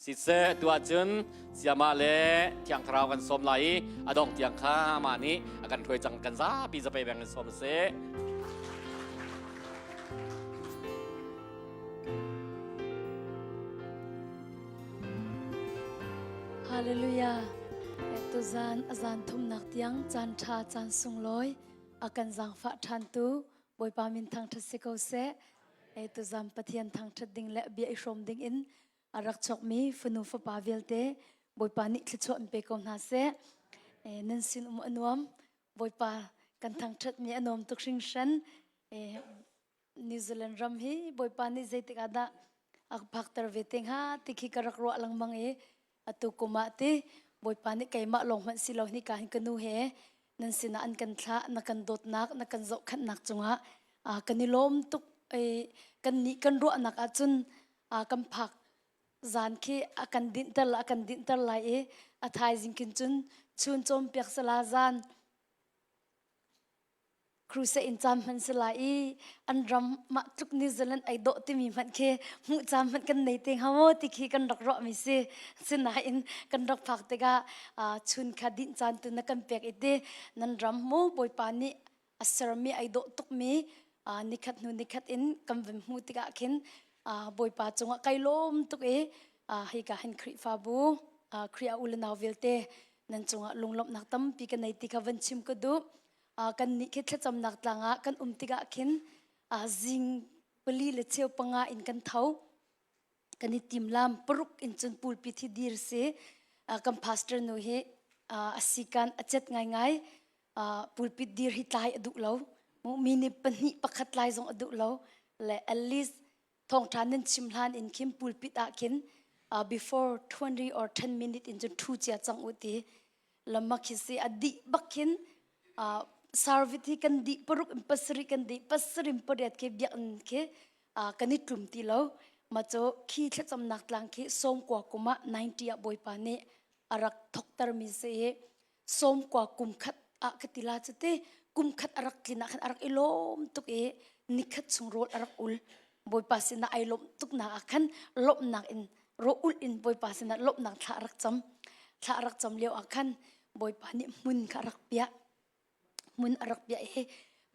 Siseh tu ahcun Siamah le Thiang Thlarau kan sawm lai i a dongh tiang kha amah nih a kan hruai cang kan zapi zapei beng in sawm seh. Hallelujah. Tuzan a zan thumnak tiang caan ṭha caan sunglawi a kan zaangfah ṭhan tu Bawipa min thangṭhat si ko seh. Tuzan Pathian thangṭhat ding le bia i hrawm ding in a rak chokmi fanu fapa vialte Bawipa nih thluachuah in pe ko hna seh. Nan sin um a nuam. Bawipa kan thangṭhatmi a nuam tuk hringhran. New Zealand ram hi Bawipa nih zeitik ah dah a phakter ve te hnga ti khi ka rak ruah lengmang i atu kum ah ti Bawipa nih keimah lawng hmanh si lo hi ka hin ka nu he nan sinah an kan thlah na kan dawtnak na kan zohkhenhnak cungah kan i lawm tuk i kan nih kan ruahnak ahcun kan phak zan khi a kan dinhter a kan dinhter lai i a thaizing khin cun chun cawmpiak sala zan Crusade in caan hman si lai i an ram mah tluk New Zealand ai dawh timi hmanh khi hmuh caan hmanh kan nei te hnga maw ti khi kan rak ruahmi si. Sinain kan rak phak tikah chun kha dinh caan tu na kan pek i ti nan ram mu Bawipa nih a sermi ai dawh tukmi nikhat hnu nikhat in kan van hmuh tikah khin Bawipa cungah kai lawm tuk i hika hin Khrihfabu Khrih a u le nau vialte nan cungah lunglawmhnak tampi ka nei ti kha van chim ka duh. Kan nih khi thlacamnak tlang ah kan um tikah khin zing pali le cheu panga in kan tho. Kan i timlam paruk in cun pulpit hi dir si. Kan pastor nu hi a sikan a cet ngaingai. Pulpit dir hi tlai a duh lo. Mi nih pahnih pakhat tlai zong a duh lo. Le at least thawngṭha nan chim hlan in khin pulpit ah khin before 20 or 10 minute in cun ṭhu cia cang u ti lamak hi si a dih bak khin service hi kan dih paruk in pasarih kan dih pasarih in pariat khi biakinn khi kan i tlum ti lo ma cu khi thlacamnak tlang khi sawmkua kum ah 90 ah bawipa nih a rak thokter mi si i sawmkua kum khat ah ka ti la cu ti kum khat a rak tlin ah khan a rak i lawm tuk i nikhat chung rawl a rak ul bawipa sinah ai lawmh tuk nak ah khan lawmhnak in rawl ul in bawipa sinah lawmhnak thla a rak cam thla a rak cam lio ah khan bawipa nih hmun kha a rak piah hmun a rak piah i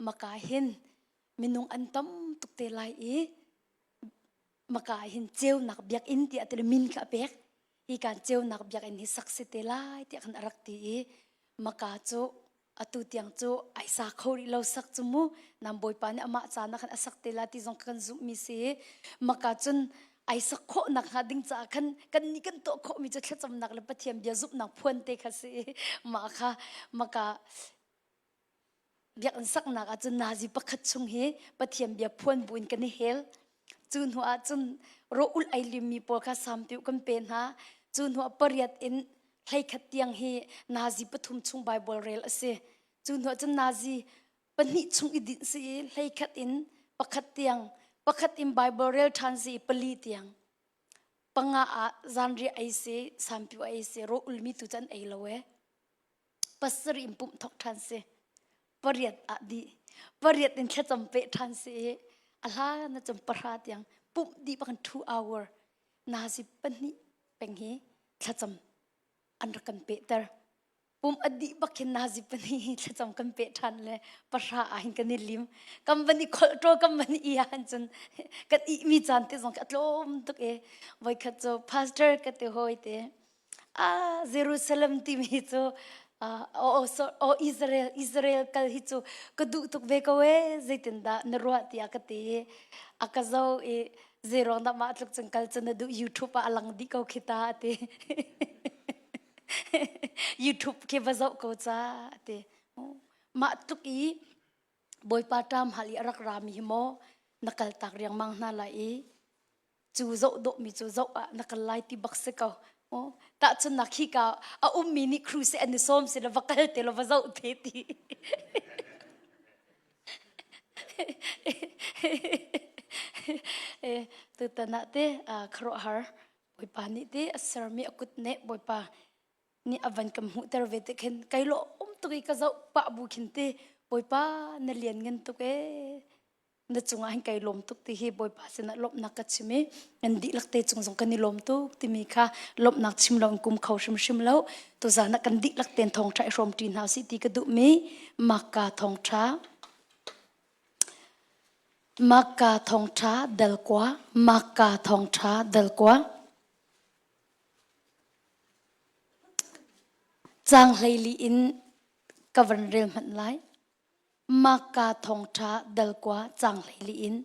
maka hin minung an tam tuk te lai i maka hin ceunak biakinn tiah ti min kha a pek hi kan ceunak biakinn hi sak si te lai tiah khan a rak ti i maka cu atu tiang cu ai sa kho rih lo sak cu mu nam bawipa nih amah caan ah khan a sak te la ti zong kan zumh mi si maka cun ai sak khawh nak hnga ding caah khan kan nih kan tuah khawh mi cu thlacamnak le pathian bia zumhnak phuan te kha si mah kha maka Biakinn saknak ah cun nazi pakhat chung hi Pathian bia phuan buin kan i hel. Cu hnu ah cun rawh-ulh ei limmi pawl kha sampiuh kan pe hna. Cu hnu ah pariat in hleikhat tiang hi nazi pathum chung Baibal rel a si. Cu hnu ah cun nazi pahnih chung i dinh si i hleikhat in pakhat tiang, pakhat in Baibal rel ṭhan si i pali tiang. Panga ah zanriah ei si, sampiuh ei si, rawh ulmi tu cu an ei lo ee. Pasarih in pumh thawk ṭhan si. Pariat ah dih. Pariat in thlacam peh ṭhan si i a hlan na cun pahra tiang pumh dih bak in two hour nazi pahnih peng hi thlacam an rak kan pehter. Pumh a dih bak hin nazi pahnih hi thlacam kan peh ṭhan le pahra ah hin kan i lim. Kan van i kholh ṭawl kan van i ah cun kan ihmi caan te zong a tlawm tuk i voikhat cu pastor ka ti hawi te Ah, Jerusalem timi cu oh, so, oh Israel Israel kal hi cu ka duh tuk ve ko ee zeitindah na ruah tiah ka ti i a ka zo i zeiruang dah mah tluk cun kal cu na duh YouTube ah a lang dih ko khi ta a ti YouTube khi va zoh ko ca a ti mah tluk i Bawipa ṭam hal i a rak rami hi maw na kal tak riangmang hna lai i Cu zoh dawhmi cu zoh ah na kal lai ti bak si ko. Oh, tahchunnak hi ka a ummi nih cruise an i sawm si la va kal te lo va zoh te ti. Eh, tutan ah te khuaruahhar Bawipa nih te a sermi a kut ne Bawipa nih a van kan hmuhter ve te khin kai lo um tuk i ka zoh pah bu khin te Bawipa na lian ngan tuk ee. Na cungah hin kai lawm tuk ti hi Bawipa sinah lawmhnak ka chim i nan dihlak te cung zong kan i lawm tuk timi kha lawmhnak chim lo in kum kho hrimhrim lo. Tuzan ah kan dihlak ten thawngṭha i hrawm ṭi hna usih ti ka duhmi Makka thawngṭha Makka thawngṭha dalkua Makka thawngṭha dalkua Caang 14 in ka van rel hmanh lai. Makka thawngṭha dalkua caang 14 in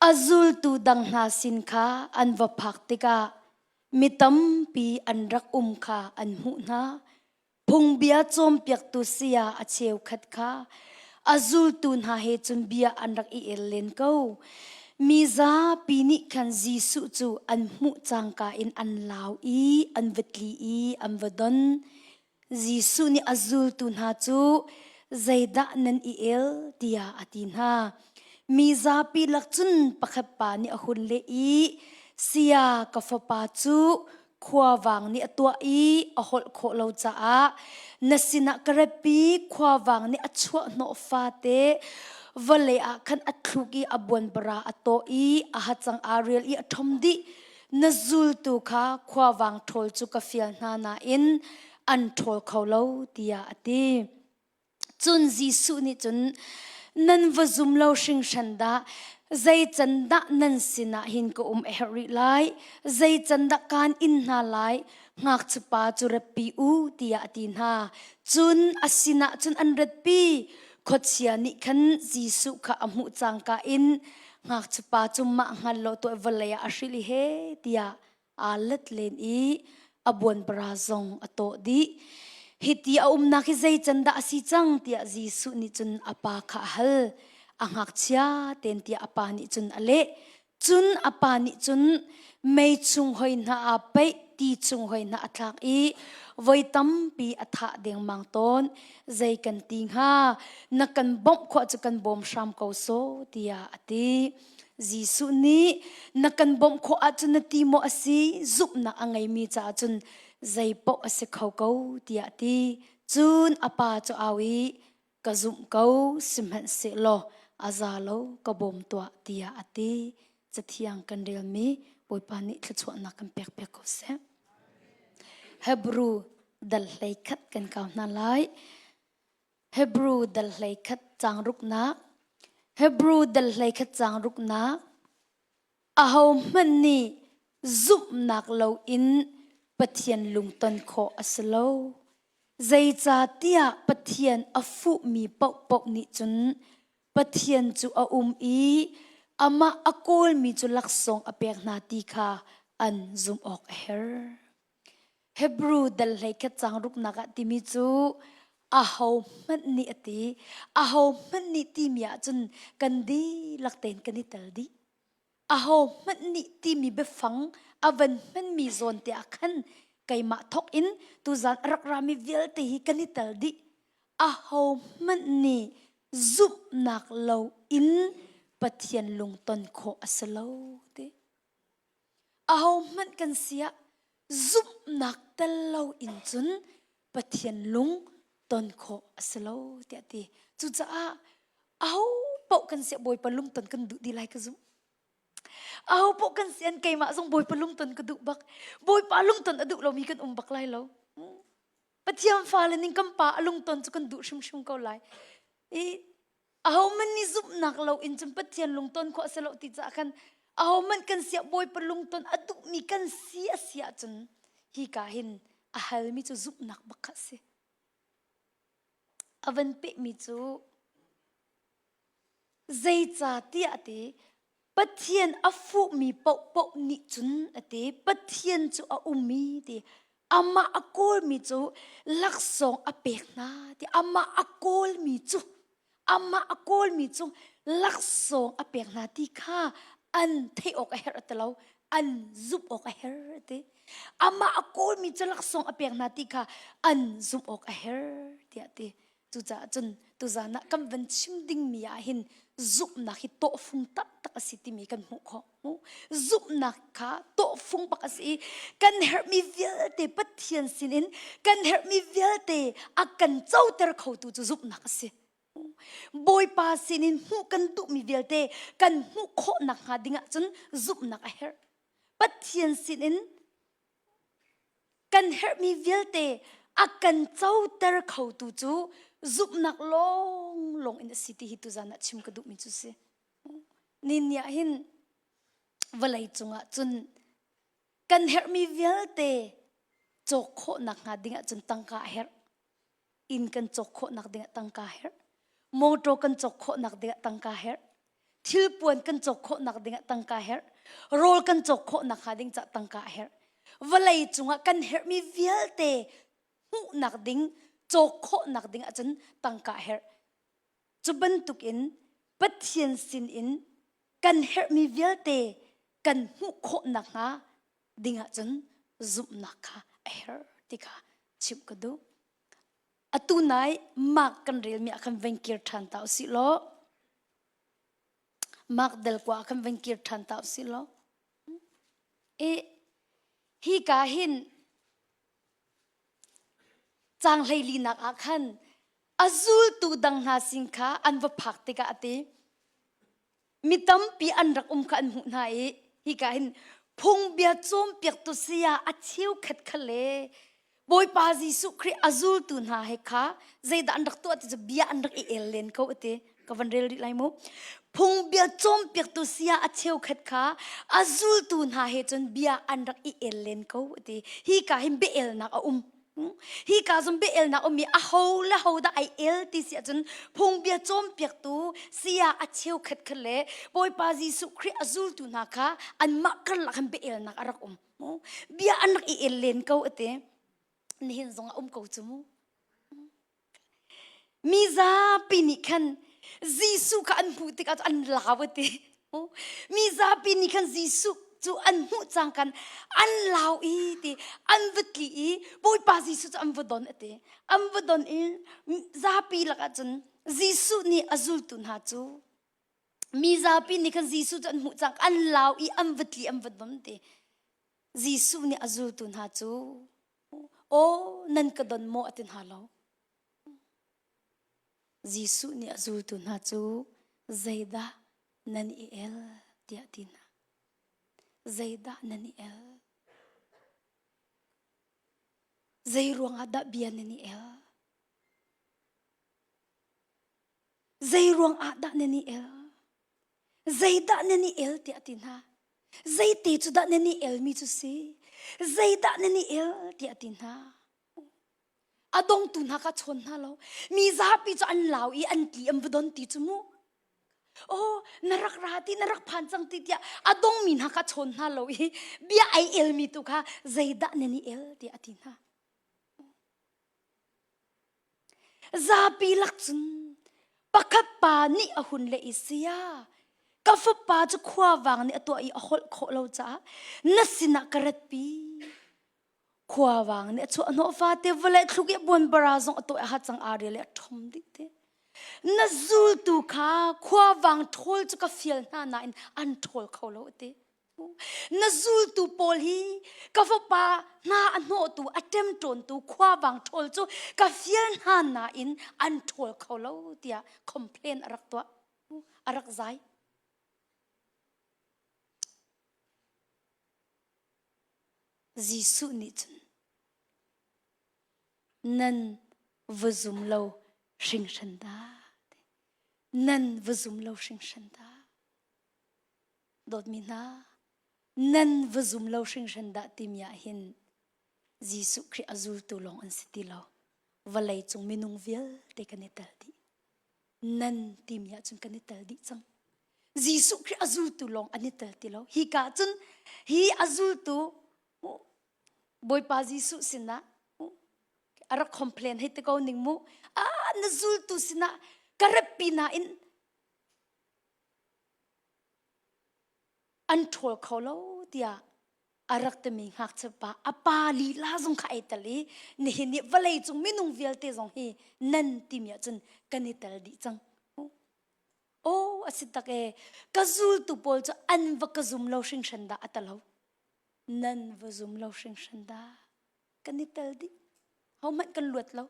a zultu dang hna sin kha an va phak tikah mi tampi an rak um kha an hmuh hna. Phungbia cawnpiaktu saya a cheukhat kha a zultu hna he cun bia an rak i el len ko. Mi zapi nih khan Jesuh cu an hmuh cangka in an lau i an va tli i an va don. Jesuh nih a zultu hna cu zeidah nan i el tiah a ti hna. Mi zapi lak cun pakhat pa nih a hun leh i Saya ka fapa cu khuavang nih a tuah i a holh khawh lo caah na sinah ka ratpi khuavang nih a chuah hnawh fate vawlei ah khan a thluk i a buanbara a tawh i a hacang aa rial i a ṭhom dih na zultu kha khuavang ṭhawl cu ka fial hna nain an ṭhawl kho lo tiah a ti. Cun Jesuh nih cun nan va zum lo hringhran dah zei can dah nan sinah hin ka um a herh rih lai zei can dah kaan in hna lai ngakchipa cu ratpi u tiah a ti hna cun a sinah cun an ratpi khuachia nih khan Jesuh kha a hmuh cangka in ngakchipa cu mah hngal lo tuah vawlei ah a hrilh i he tiah aa let len i a buanpara zong a tawh dih. Hiti a umnak hi zei can dah a si cang tiah Jesuh nih cun a pa kha a hal. A ngakchia ten tiah a pa nih cun a leh. Cun a pa nih cun mei chung hoi hna aa peih, ti chung hoi hna a thlak i voi tampi a thah dengmang tawn. Zei kan ti hnga? Na kan bawmh khawh cu kan bawm hram ko sawh tiah a ti. Jesuh nih na kan bawmh khawh ahcun na ti maw a si zumhnak a ngeimi caah cun zei paoh a si kho ko tiah a ti. Cun a pa cu au i ka zumh ko sihmanhsehlaw a za lo ka bawm tuah tiah a ti. Cathiang kan relmi Bawipa nih thluachuahnak kan pek piak ko seh. Hebrew dal 11 kan kau hna lai. Hebrew dal 11 caang ruknak Hebrew dal 11 caang ruknak Ahohmanh nih zumhnak loin Pathian lungton khawh a si lo. Zeicahtiah Pathian a fuhmi paohpaoh nih cun Pathian cu a um i amah a kawlmi cu laksawng a pek hna ti kha an zumh awk a herh. Hebrew dal 11 caang ruknak ah timi cu ahohmanh nih a ti. Ahohmanh nih timi ahcun kan dihlak tein kan i tel dih. Ahohmanh nih timi biafang a van hmanmi zawn te ah khan keimah thawk in tuzan a rak rami vialte hi kan i tel dih. Ahohmanh nih zumhnak loin Pathian lungton khawh a si lo ti. Ahohmanh kan si ah zumhnak tel lo in cun Pathian lung ton khawh a si lo tiah a ti. Cucaah aho paoh kan si ah Bawipa lungton kan duh dih lai ka zumh. Aho paoh kan si an keimah zong Bawipa lungton ka duh bak. Bawipa lungton a duh lomi kan um bak lai lo. Pathian fale ning kan pa a lungton cu kan duh hrimhrim ko lai. I ahohmanh nih zumhnak lo in cun Pathian lungton khawh a si lo ti caah khan ahohmanh kan siah Bawipa lungton a duhmi kan si a si ahcun hi ka hin a halmi cu zumhnak bak kha a si. A van pehmi cu zeicahtiah a ti Pathian a fuhmi paohpaoh nih cun a ti Pathian cu a um i ti amah a kawlmi cu laksawng a pek hna ti amah a kawlmi cu amah a kawlmi cu laksawng a pek hna ti kha an theih awk a herh ti lo an zumh awk a herh ti amah a kawlmi cu laksawng a pek hna ti kha an zumh awk a herh tiah ti Cucaah cun tuzan ah kan van chim dingmi ah hin zumhnak hi tawhfung taktak a si timi kan hmuh khawh. Zumhnak kha tawhfung bak a si i kan herhmi vialte Pathian sinin kan herhmi vialte a kan coter khotu cu zumhnak a si. Bawipa sinin hmuh kan duhmi vialte kan hmuh khawh nakhnga ding ahcun zumhnak a herh. Pathian sinin kan herhmi vialte a kan coter khotu cu zumhnak lawnglawng in a si ti hi tuzan ah chim ka duhmi cu si. Ni ah hin vawlei cungah cun kan herhmi vialte cawk khawh nakhnga ding ahcun tangka a herh. Inn kan cawk khawh nak ding ah tangka a herh. Motor kan cawk khawh nak ding ah tangka a herh. Thilpuan kan cawk khawh nak ding ah tangka a herh. Rawl kan cawk khawh nakhnga ding cah tangka a herh. Vawlei cungah kan herhmi vialte hmuhnak ding, cawk khawh nak ding ahcun tangka a herh. Cu bantukin Pathian sinin kan herhmi vialte kan hmuh khawh nakhnga ding ahcun zumhnak kha a herh ti kha chimh ka duh. Atu nai Mark kan relmi ah khan van kir ṭhan ta usih law Mark del kua ah khan van kir ṭhan ta usih law i hi ka hin Caang hleilinak ah khan a zultu dang hna sin kha an va phak tikah a ti. Mi tampi an rak um kha an hmuh hna i hika hin phungbia cawnpiaktu saya a cheukhat kha le Bawipa Jesuh Khrih a zultu hna he kha zeidah an rak tuah ti cu bia an rak i el len ko a ti. Ka van rel rih lai mu. Phungbia cawnpiaktu saya a cheukhat kha a zultu hna he cun bia an rak i el len ko a ti. Hi ka hin bia elnak a um. Hi ka zong bia elnak um i a ho le ho dah ai el ti si ahcun phungbia cawnpiaktu saya a cheukhat kha le Bawipa Jesuh Khrih a zultu hna kha anmah karlak hin bia elnak a rak um. Bia an rak i el len ko a ti. Nihin zong a um ko cu mu. Mi zapi nih khan Jesuh kha an hmuh tikah an lau a ti. Mi zapi nih khan Jesuh cu an hmuh cang kan an lau i ti an va tli i Bawipa Jesuh cu an va don a ti. An va don i zapi lakah cun Jesuh nih a zultu hna cu mi zapi nih khan Jesuh cu an hmuh cang an lau i an va tli an va don ti. Jesuh nih a zultu hna cu Aw nan ka don maw a ti hna lo. Jesuh nih a zultu hna cu zeidah nan i el tiah a ti hna. Zeidah nan i el? Zei ruangah dah bia nan i el? Zei ruangah dah nan i el? Zeidah nan i el tiah a ti hna. Zeite cu dah nan i elmi cu si? Zeidah nan i el tiah a ti hna. A dongtu hna kha chawn hna lo. Mi zapi cu an lau i an tli an va don ti cu mu. Oh, na rak ra ti, na rak phan cang ti tiah a dongmi hna kha chawn hna lo i bia ai elmi tu kha zeidah nan i el tiah a ti hna. Zapi lak cun pakhat pa nih a hun leh i saya ka fapa cu khuavang nih a tuah i a holh khawh lo caah na sinah ka ratpi. Khuavang nih a chuah hnawh fate vawlei thluk i buanbara zong a tuah i hacang aa rial i a ṭhom dih te. Na zultu kha khuavang ṭhawl cu ka fial hna nain an ṭhawl kho lo a ti. Na zultu pawl hi ka fapa hna a hnawhtu a ṭemṭawntu khuavang ṭhawl cu ka fial hna nain an ṭhawl kho lo tiah complain a rak tuah a rak zai. Jesuh nih cun nan va zum lo hringhran dah nan va zum lo hringhran dah Dawtmi hna, nan va zum lo hringhran dah timi ah hin Jesuh Khrih a zultu lawng an si ti lo. Vawlei cung minung vialte kan i tel dih. Nan timi ah cun kan i tel dih cang. Jesuh Khrih a zultu lawng an i tel ti lo. Hi ka cun hi a zultu Bawipa Jesuh sinah a rak complain hei te ko ning mu. Ah, na zultu sinah ka ratpi nain an ṭhawl kho lo tiah a rak timi ngakchia pa a pa lila zong kha ai tel i nihin ni vawlei cung minung vialte zong hi nan timi ahcun kan i tel dih cang. Aw a si tak e ka zultu pawl cu an va ka zum lo hringhran dah a talo nan va zum lo hringhran dah kan i tel dih hohmanh kan luat lo.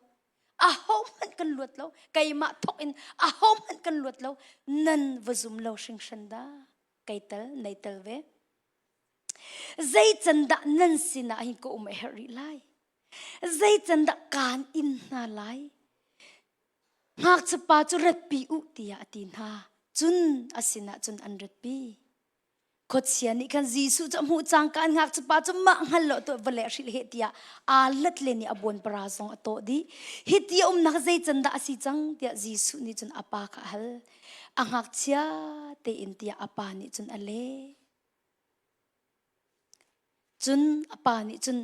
Ahohmanh kan luat lo. Keimah thawk in ahohmanh kan luat lo. Nan va zum lo hringhran dah. Kei tal, nei tel ve. Zei can dah nan sinah hin ka um a herh rih lai? Zei can dah kaan in hna lai? Ngakchiapa cu ratpi u tiah a ti hna. Cun a sinah cun an ratpi. Khuachia nih khan Jesuh cu a hmuh cangka an ngakchiapa cu mah hngal lo tuah va le hrilh he tiah aa let len i a buan para zong a tawh dih. Hi ti a umnak zei can dah a si cang tiah Jesuh nih cun a pa kha a hal. A ngakchia tein tiah a pa nih cun a leh. Cun a pa nih cun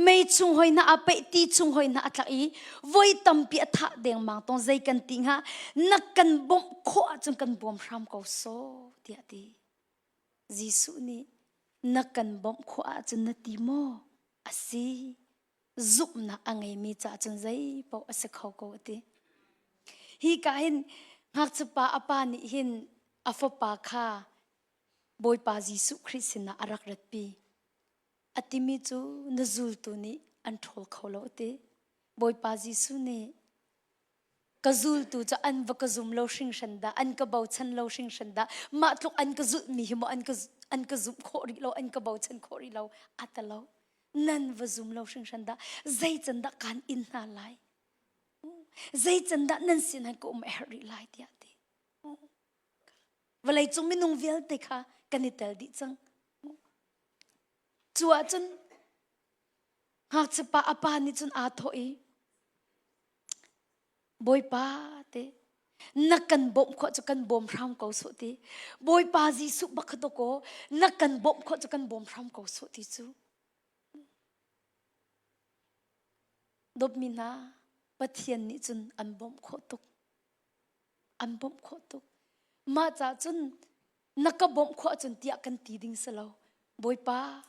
mei chung hoi hna a peih ti chung hoi hna a tlak i voi tampi a thah dengmang tong zei kan ti hnga na kan bawmh khawh ahcun kan bawm hram ko sawh tiah a ti. Jesuh nih na kan bawmh khawh ahcun na ti maw? A si. Zumhnak a ngeimi caah cun zei paoh a si kho ko a ti. Hi ka hin ngakchiapa a pa nih hin a fapa kha Bawipa Jesuh Khrih sinah a rak ratpi. A timi cu na zultu nih an ṭhawl kho lo a ti. Bawipa Jesuh nih ka zultu cu an va ka zum lo hringhran dah, an ka bochan lo hringhran dah, mah tluk an ka zulhmi hi maw an ka, an ka zumh khawh rih lo, an ka bochan khawh rih lo, a ti lo. Nan va zum lo hringhran dah, zei can dah kaan in hna lai? Zei can dah nan sin ka um a herh rih lai tiah a ti. Vawleicung minung vialte kha kan i tel dih cang. Cu ahcun ngakchiapa a pa nih cun aa thawh i Bawipa te na kan bawmh khawh cu kan bawm hram ko sawh ti. Bawipa Jesuh bak kha kaw na kan bawmh khawh cu kan bawm hram ko sawh ti cu. Dawtmi hna Pathian nih cun an bawmh khawh tuk. An bawmh khawh tuk. Mah caah cun na ka bawmh khawh ahcun tiah kan ti ding si lo. Bawipa,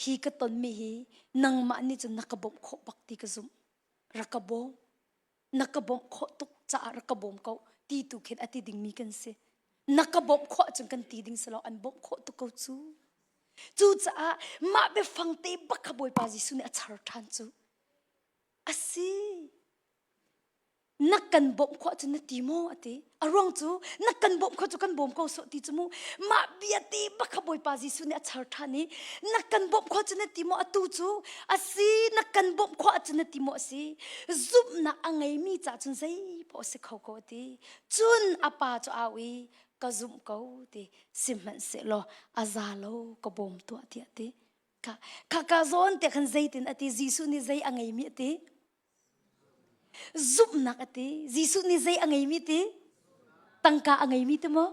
hi ka tonmi hi nangmah nih cun na ka bawmh khawh bak ti ka zumh. Rak ka bawm. Na ka bawmh khawh tuk caah rak ka bawm ko ti tu khin a ti dingmi kan si. Na ka bawmh khawh ahcun kan ti ding si lo. An bawmh khawh tuk ko cu. Cucaah mah biafang te bak kha Bawipa Jesuh nih a char ṭhan cu. A si. Na kan bawmh khawh cun na ti maw a ti a ruang cu na kan bawmh khawh cu kan bawm ko sawh ti cu mu mah bia te bak kha Bawipa Jesuh nih a char ṭhan i na kan bawmh khawh cun na ti maw atu cu a si na kan bawmh khawh ahcun na ti maw a si zumhnak a ngeimi caah cun zei paoh a si kho ko a ti cun a pa cu au i ka zumh ko ti sihmanhsehlaw a za lo ka bawm tuah tiah ti kha kha ka zawn te khan zeitin a ti Jesuh nih zei a ngeimi a ti Zumhnak a ti. Jesuh nih zei a ngeimi ti? Tangka a ngeimi ti maw?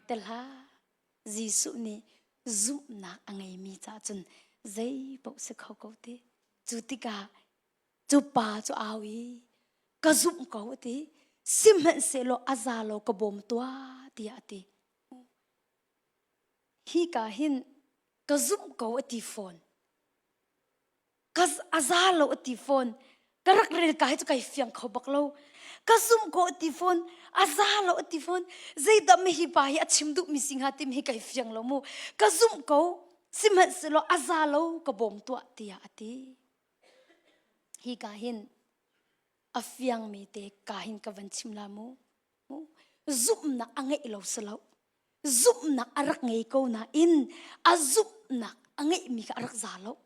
Te hlah. Jesuh nih zumhnak a ngeimi caah cun zei paoh si kho ko ti. Cu tikah cu pa cu au i ka zumh ko a ti. Sihmanhsehlaw a za lo ka bawm tuah tiah a ti. Hi ka hin ka zumh ko a ti fawn. Ka a za lo a ti fawn. Ka rak rel ka hi cu kai fiang kho bak lo. Ka zumh ko a ti fawn. A za lo a ti fawn. Zeidah mi hi pa hi a chim duh mi si hnga timi hi kai fiang lo mu. Ka zumh ko. Sihmanhsehlaw a za lo ka bawm tuah tiah a ti. Hi ka hin a fiangmi te ka hin ka van chim la mu. Zumhnak a ngeih lo si lo. Zumhnak a rak ngei ko nain a zumhnak a ngeihmi kha a rak za lo.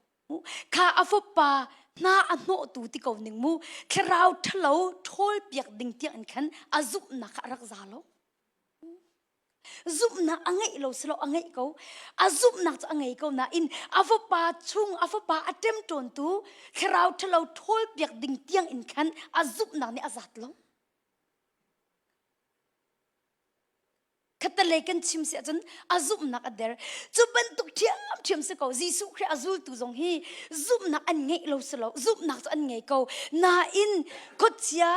Kha a fapa hna a hnawhtu ti ko ning mu thlarau ṭhalo ṭhawl piak ding tiang in khan a zumhnak kha a rak za lo. Zumhnak a ngeih lo si lo a ngeih ko. A zumhnak cu a ngei ko nain a fapa chung a fapa a ṭemṭawntu thlarau ṭhalo ṭhawl piak ding tiang in khan a zumhnak nih a zat lo. Khattelei kan chim si ahcun a zumhnak a der. Cu bantuk ṭhiamṭhiam si ko. Jesuh Khrih a zultu zong hi zumhnak an ngeih lo si lo. Zumhnak cu an ngei ko. Nain khuachia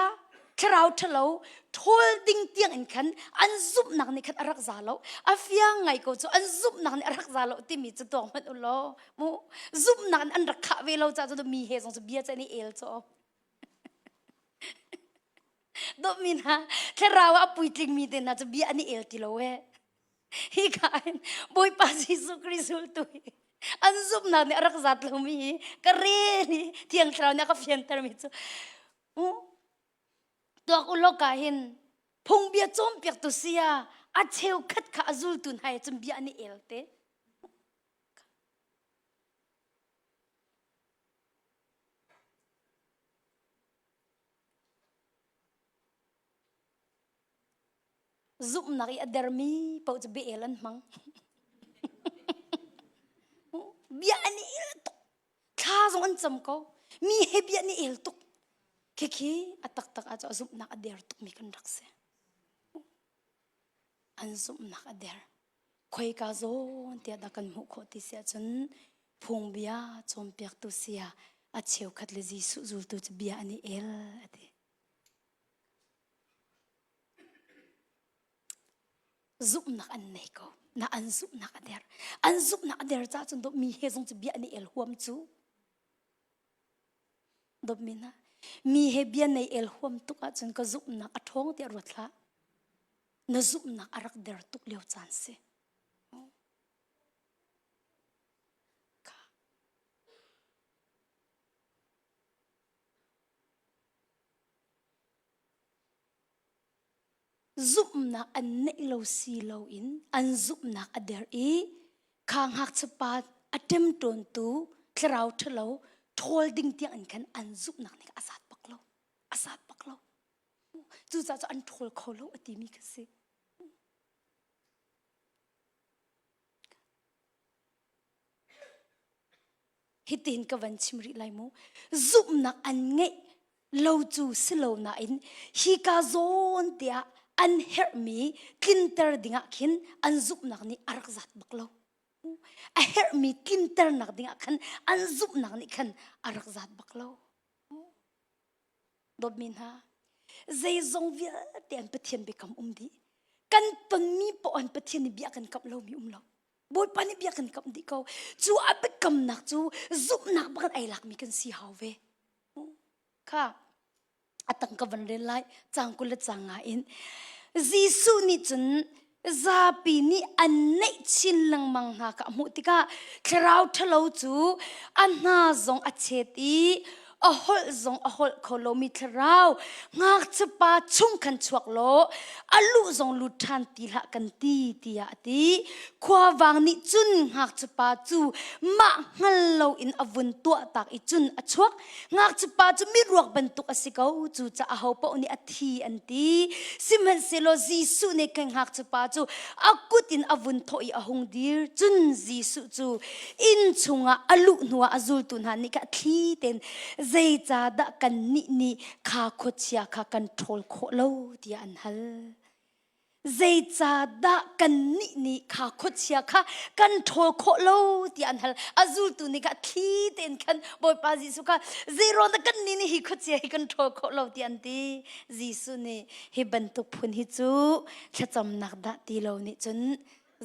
thlarau ṭhalo ṭhawl ding tiang in khan an zumhnak nih khan a rak za lo. A fiang ngai ko cu an zumhnak nih a rak za lo timi cu tuak hmanh u law mu zumhnak in an rak khah ve lo caah cu mi he zong cu bia cu an i el caw. Dawtmi hna, thlarau ah a puitlingmi te hna cu bia an i el ti lo ee. Hi ka in Bawipa Jesuh Khrih zultu hi an zumhnak nih a rak zat lomi hi ka rel i Thiang Thlarau nih a ka fiantermi cu uh. Tuak u law ka hin phungbia cawnpiaktu saya a cheukhat kha a zultu hna he cun bia an i el te. Zumhnak i a dermi paoh cu bia el an hmang. Bia an i el tuk. Thla zong an cam ko. Mi he bia an i el tuk. Khikhi a taktak ah cun a zumhnak a der tukmi kan rak si. An zumhnak a der. Khoika zawn tiah dah kan hmuh khawh ti si ahcun phungbia cawnpiaktu saya a cheukhat le Jesuh zultu cu bia an i el a ti. Zumhnak an nei ko. Na an zumhnak a der. An zumhnak a der caah cun mi he zong cu bia an i el huam cu. Dawtmi hna, mi he bia nei el huam tuk ahcun ka zumhnak a ṭhawng tiah ruat hlah. Na zumhnak a rak der tuk lio caan si. Zumhnak an neih lo si loin an zumhnak a der i kha ngakchiapa a ṭemṭawntu thlarau ṭhalo ṭhawl ding tiang in khan an zumhnak nih a zat bak lo. A zat bak lo. Cucaah cu an ṭhawl kho lo a timi kha si. Hitin ka van chim rih lai mu. Zumhnak an ngeih lo cu si lo nain hika zawn tiah an herhmi tlinter dingah khin an zumhnak nih a rak zat bak lo. A herhmi tlinternak dingah khan an zumhnak nih khan a rak zat bak lo. Dawtmi hna, zeizong vialte an Pathian biakam um dih. Kan tonmi poah an Pathian nih bia kan kamh lomi um lo. Bawipa nih bia kan kamh dih ko. Cu a biakamnak cu zumhnak bak in ai lakmi kan si hau ve. Kha a tang ka van rel lai cang 20 le cang nga in Jesuh nih cun zapi nih an neih chin lengmang hna kha a hmuh tikah thlarau ṭhalo cu a hna zong a chet i a holh zong a holh kho lomi thlarau ngakchiapa chung khan chuak law a luh zong lut ṭhan ti hlah kan ti tiah a ti. Khuavang nih cun ngakchiapa cu mah hngal loin a vun tuahtak i cun a chuak. Ngakchiapa cu miruak bantuk a si ko, cucaah ahopaoh nih a thi an ti. Sihmanhsehlaw Jesuh nih khan ngakchiapa cu a kut in a vun thawh i a hung dir. Cun Jesuh cu inn chungah a luh hnuah a zultu hna nih kha thli tein zeicahdah kannih nih kha khuachia kha kan ṭhawl khawh lo tiah an hal. Zeicahdah kannih nih kha khuachia kha kan ṭhawl khawh lo tiah an hal. A zultu nih kha thli tein khan Bawipa Jesuh kha zeiruang dah kannih nih hi khuachia hi kan ṭhawl khawh lo tiah an ti. Jesuh nih hi bantuk phun hi cu thlacamnak dah ti lo nih cun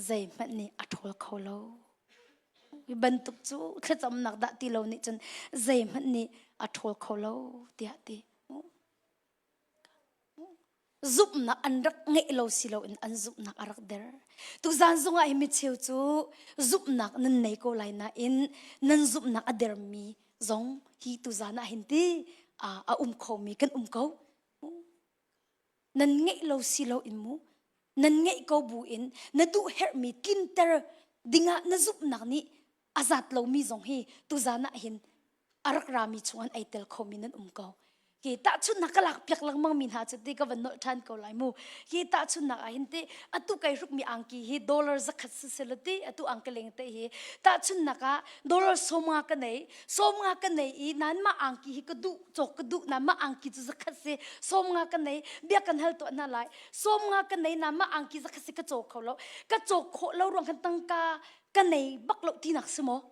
zeihmanh nih a ṭhawl kho lo. Hi bantuk cu thlacamnak dah ti lo nih cun zeihmanh nih a ṭhawl kho lo tiah ti. Zumhnak an rak ngeih lo si loin an zumhnak a rak der. Tuzan zungah hi micheu cu zumhnak nan nei ko lai nain nan zumhnak a dermi zong hi tuzan ah hin ti a um khomi kan um ko. Nan ngeih lo si loin mu nan ngeih ko bu in na duh herhmi tlinter dingah na zumhnak nih a zat lomi zong hi tuzan ah hin a rak rami chung an ei tel khomi nan um ko. Hi tahchunhnak ka lak piak lengmang mi hna cu ti ka van nolh ṭhan ko lai mu. Hi tahchunhnak ah hin ti atu kai hrukmi angki hi dollar zakhat si selaw ti atu angkeleng te hi tahchunhnak ah dollar 50 ka nei 50 ka nei i nan mah angki hi ka duh cawk ka duh na mah angki cu zakhat si 50 ka nei bia kan hal tuah hna lai 50 ka nei na mah angki zakhat si ka cawk kho lo ka cawk khawh lo ruang khan tangka ka nei bak lo tinak si maw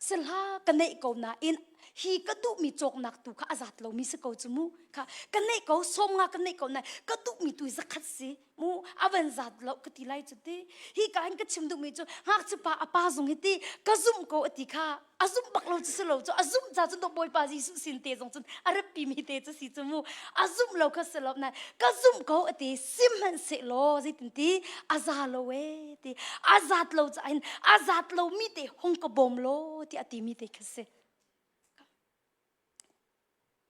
Sihla ka neih ko nain hi ka duhmi cawknak tu kha a zat lomi si ko cu mu kha ka neih ko 50 ka neih ko nain ka duhmi tu zakhat si mu a van zat lo ka ti lai cu ti hi ka hin ka chim duhmi cu ngakchipa a pa zung hi ti ka zumh ko a ti kha a zumh bak lo cu si lo cu a zumh ca cun bawipa Jesuh sin te zong cun a ratpi mi te cu si cu mu a zumh lo kha si lo nain ka zumh ko a ti sihmanhsehlaw zeitin ti a za lo e ti a zat lo caah hin a zat lo mi te hung ka bawm law ti a ti mi te kha si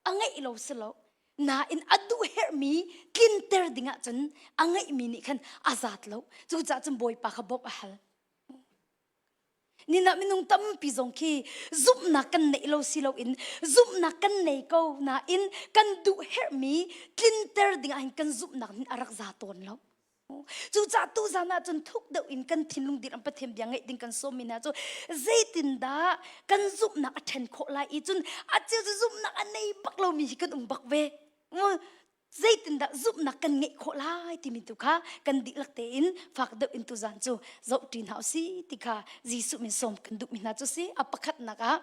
a ngeih lo si lo. Nain a duh herhmi tlinter dingah cun a ngeihmi nih khan a zat lo. Cucaah cun Bawipa kha bawmh a hal. Nina minung tampi zong khi zumhnak kan neih lo si loin zumhnak kan nei ko nain kan duh herhmi tlinter dingah hin kan zumhnak nih a rak za tawn lo. Cucaah tuzan ah cun thuk deuh in kan thinlung dirham Pathian bia ngeih ding kan sawmmi hna cu zeitindah kan zumhnak a ṭhen khawh lai i cun a cheu cu zumhnak a nei bak lomi hi kan um bak ve. Zeitindah zumhnak kan ngeih khawh lai timi tu kha kan dihlak tein fak deuh in tuzan cu zohṭi hna usih ti kha Jesuh min sawm kan duhmi hna cu si. A pakhatnak ah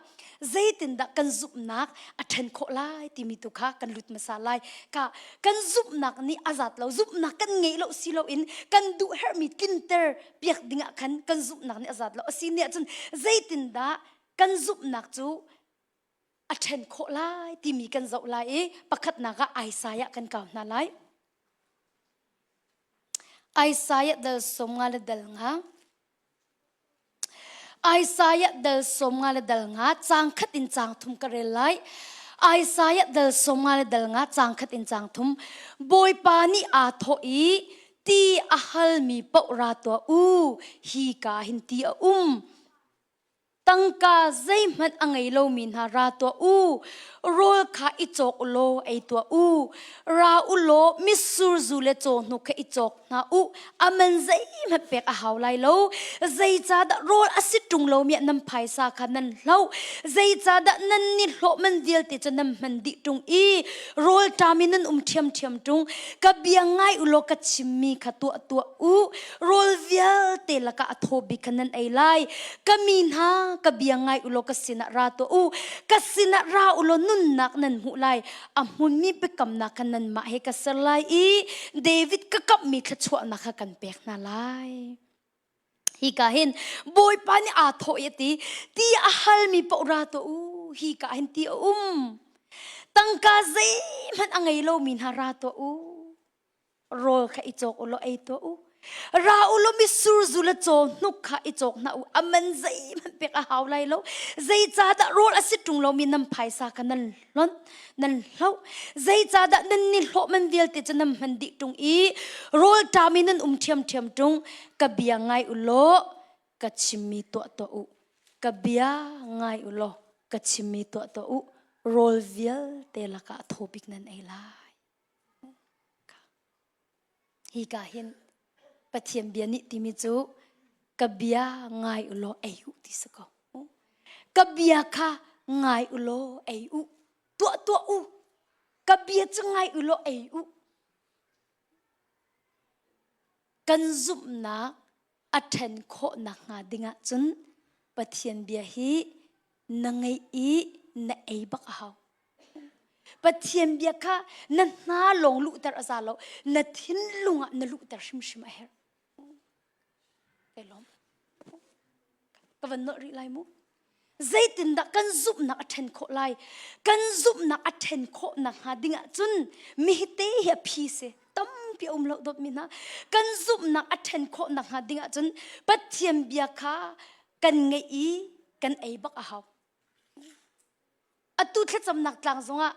zeitindah kan zumhnak a ṭhen khawh lai timi tu kha kan lut hmasa lai. Ka kan zumhnak nih a zat lo, zumhnak kan ngeih lo si loin kan duh herhmi tlinter piak dingah khan kan zumhnak nih a zat lo. A si nih ahcun zeitindah kan zumhnak cu a ṭhen khawh lai timi kan zoh lai i pakhatnak ah Isaiah kan kau hna lai. Isaiah dal 50 le dal nga. Isaiah dal 50 le dal nga caang khat in caang thum ka rel lai. Isaiah dal 50 le dal nga caang khat in caang thum. Bawipa nih aa thawh i ti a halmi paoh ra tuah u hi ka hin ti a um. Tangka zeihmanh a ngei lomi hna ra tuah u, rawl kha i cawk u law ei tuah u. Ra u law mitsur zu le cawhnuk kha i cawk hna u. A man zeihmanh pek a hau lai lo. Zeicahdah rawl a si ṭung lomi ah nan phaisa kha nan hloh? Zeicahdah nan nihlawh man vialte cu nan hman dih ṭung i rawl ṭam in nan um ṭhiamṭhiam ṭung? Ka bia ngai u law ka chimmi kha tuah tuah u. Rawl vialte lakah a thaw bik kha nan ei lai. Ka mi hna, ka bia ngai u law ka sinah ra tuah u. Ka sinah ra u law nunnak nan hmuh lai. A hmunmi biakamnak kha nanmah he ka ser lai i David ka kamhmi thluachuahnak kha kan pek hna lai. Hi ka hin Bawipa nih aa thawh i a ti, ti a halmi paoh ra tuah u. Hi ka hin ti a um. Tangka zeihmanh a ngei lomi hna ra tuah u. Rawl kha i cawk u law ei tuah u. Ra u law mitsur zu le caw hnuk kha i cawk hna u. A man zeihmanh pek a hau lai lo. Zeicahdah rawl a si ṭung lomi nan phaisa kha nan hlonh, nan hloh? Zeicahdah nan nihlawh man vialte cu nan hman dih ṭung i rawl ṭam in nan um ṭhiamṭhiam ṭung? Ka bia ngai u law ka chimmi tuah tuah u. Ka bia ngai u law ka chimmi tuah tuah u. Rawl vialte lakah thaw bik nan ei lai. Hi ka hin Pathian bia nih timi cu ka bia ngai u law ei u ti si ko. Ka bia kha ngai u law ei u. Tuah tuah u. Ka bia cu ngai u law ei u. Kan zumhnak a ṭhen khawh nakhnga dingah cun Pathian bia hi na ngeih i na ei bak a hau. Pathian bia kha na hna lawng luhter a za lo, na thinlung ah na luhter hrimhrim a herh. Kai lawm. Ka van nolh rih lai mu. Zeitindah kan zumhnak a ṭhen khawh lai? Kan zumhnak a ṭhen khawh nakhnga ding ahcun mi hi te hi a phi si. Tampi a um lo dawtmi hna. Kan zumhnak a ṭhen khawh nakhnga ding ahcun Pathian bia kha kan ngeih i kan ei bak a hau. Atu thlacamnak tlang zongah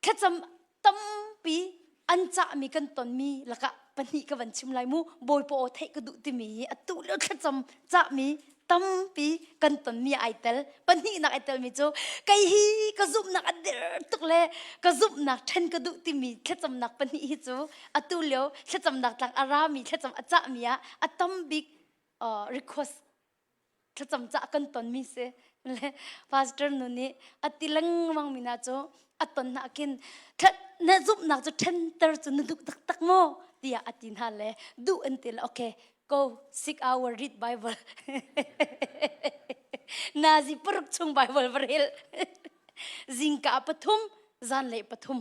thlacam tampi an cahmi kan tonmi lakah pahnih ka van chim lai mu bawipa aw theih ka duh timi hi atu lio thlacam cahmi tampi kan tonmi ai tel pahnihnak ai telmi cu kei hi ka zumhnak a dir tuk le ka zumhnak ṭhen ka duh timi thlacamnak pahnih hi cu atu lio thlacamnak tlang a rami thlacam a cahmi ah a tam bik request thlacam cah kan tonmi si le pastor nu nih a ti lengmang mi hna cu a ton hna khin na zumhnak cu ṭhenter cu na duh taktak maw tiah a ti hna le duh an ti le okay go 6 hour read bible nazi paruk chung bible va rel zingka pathum zanlei pathum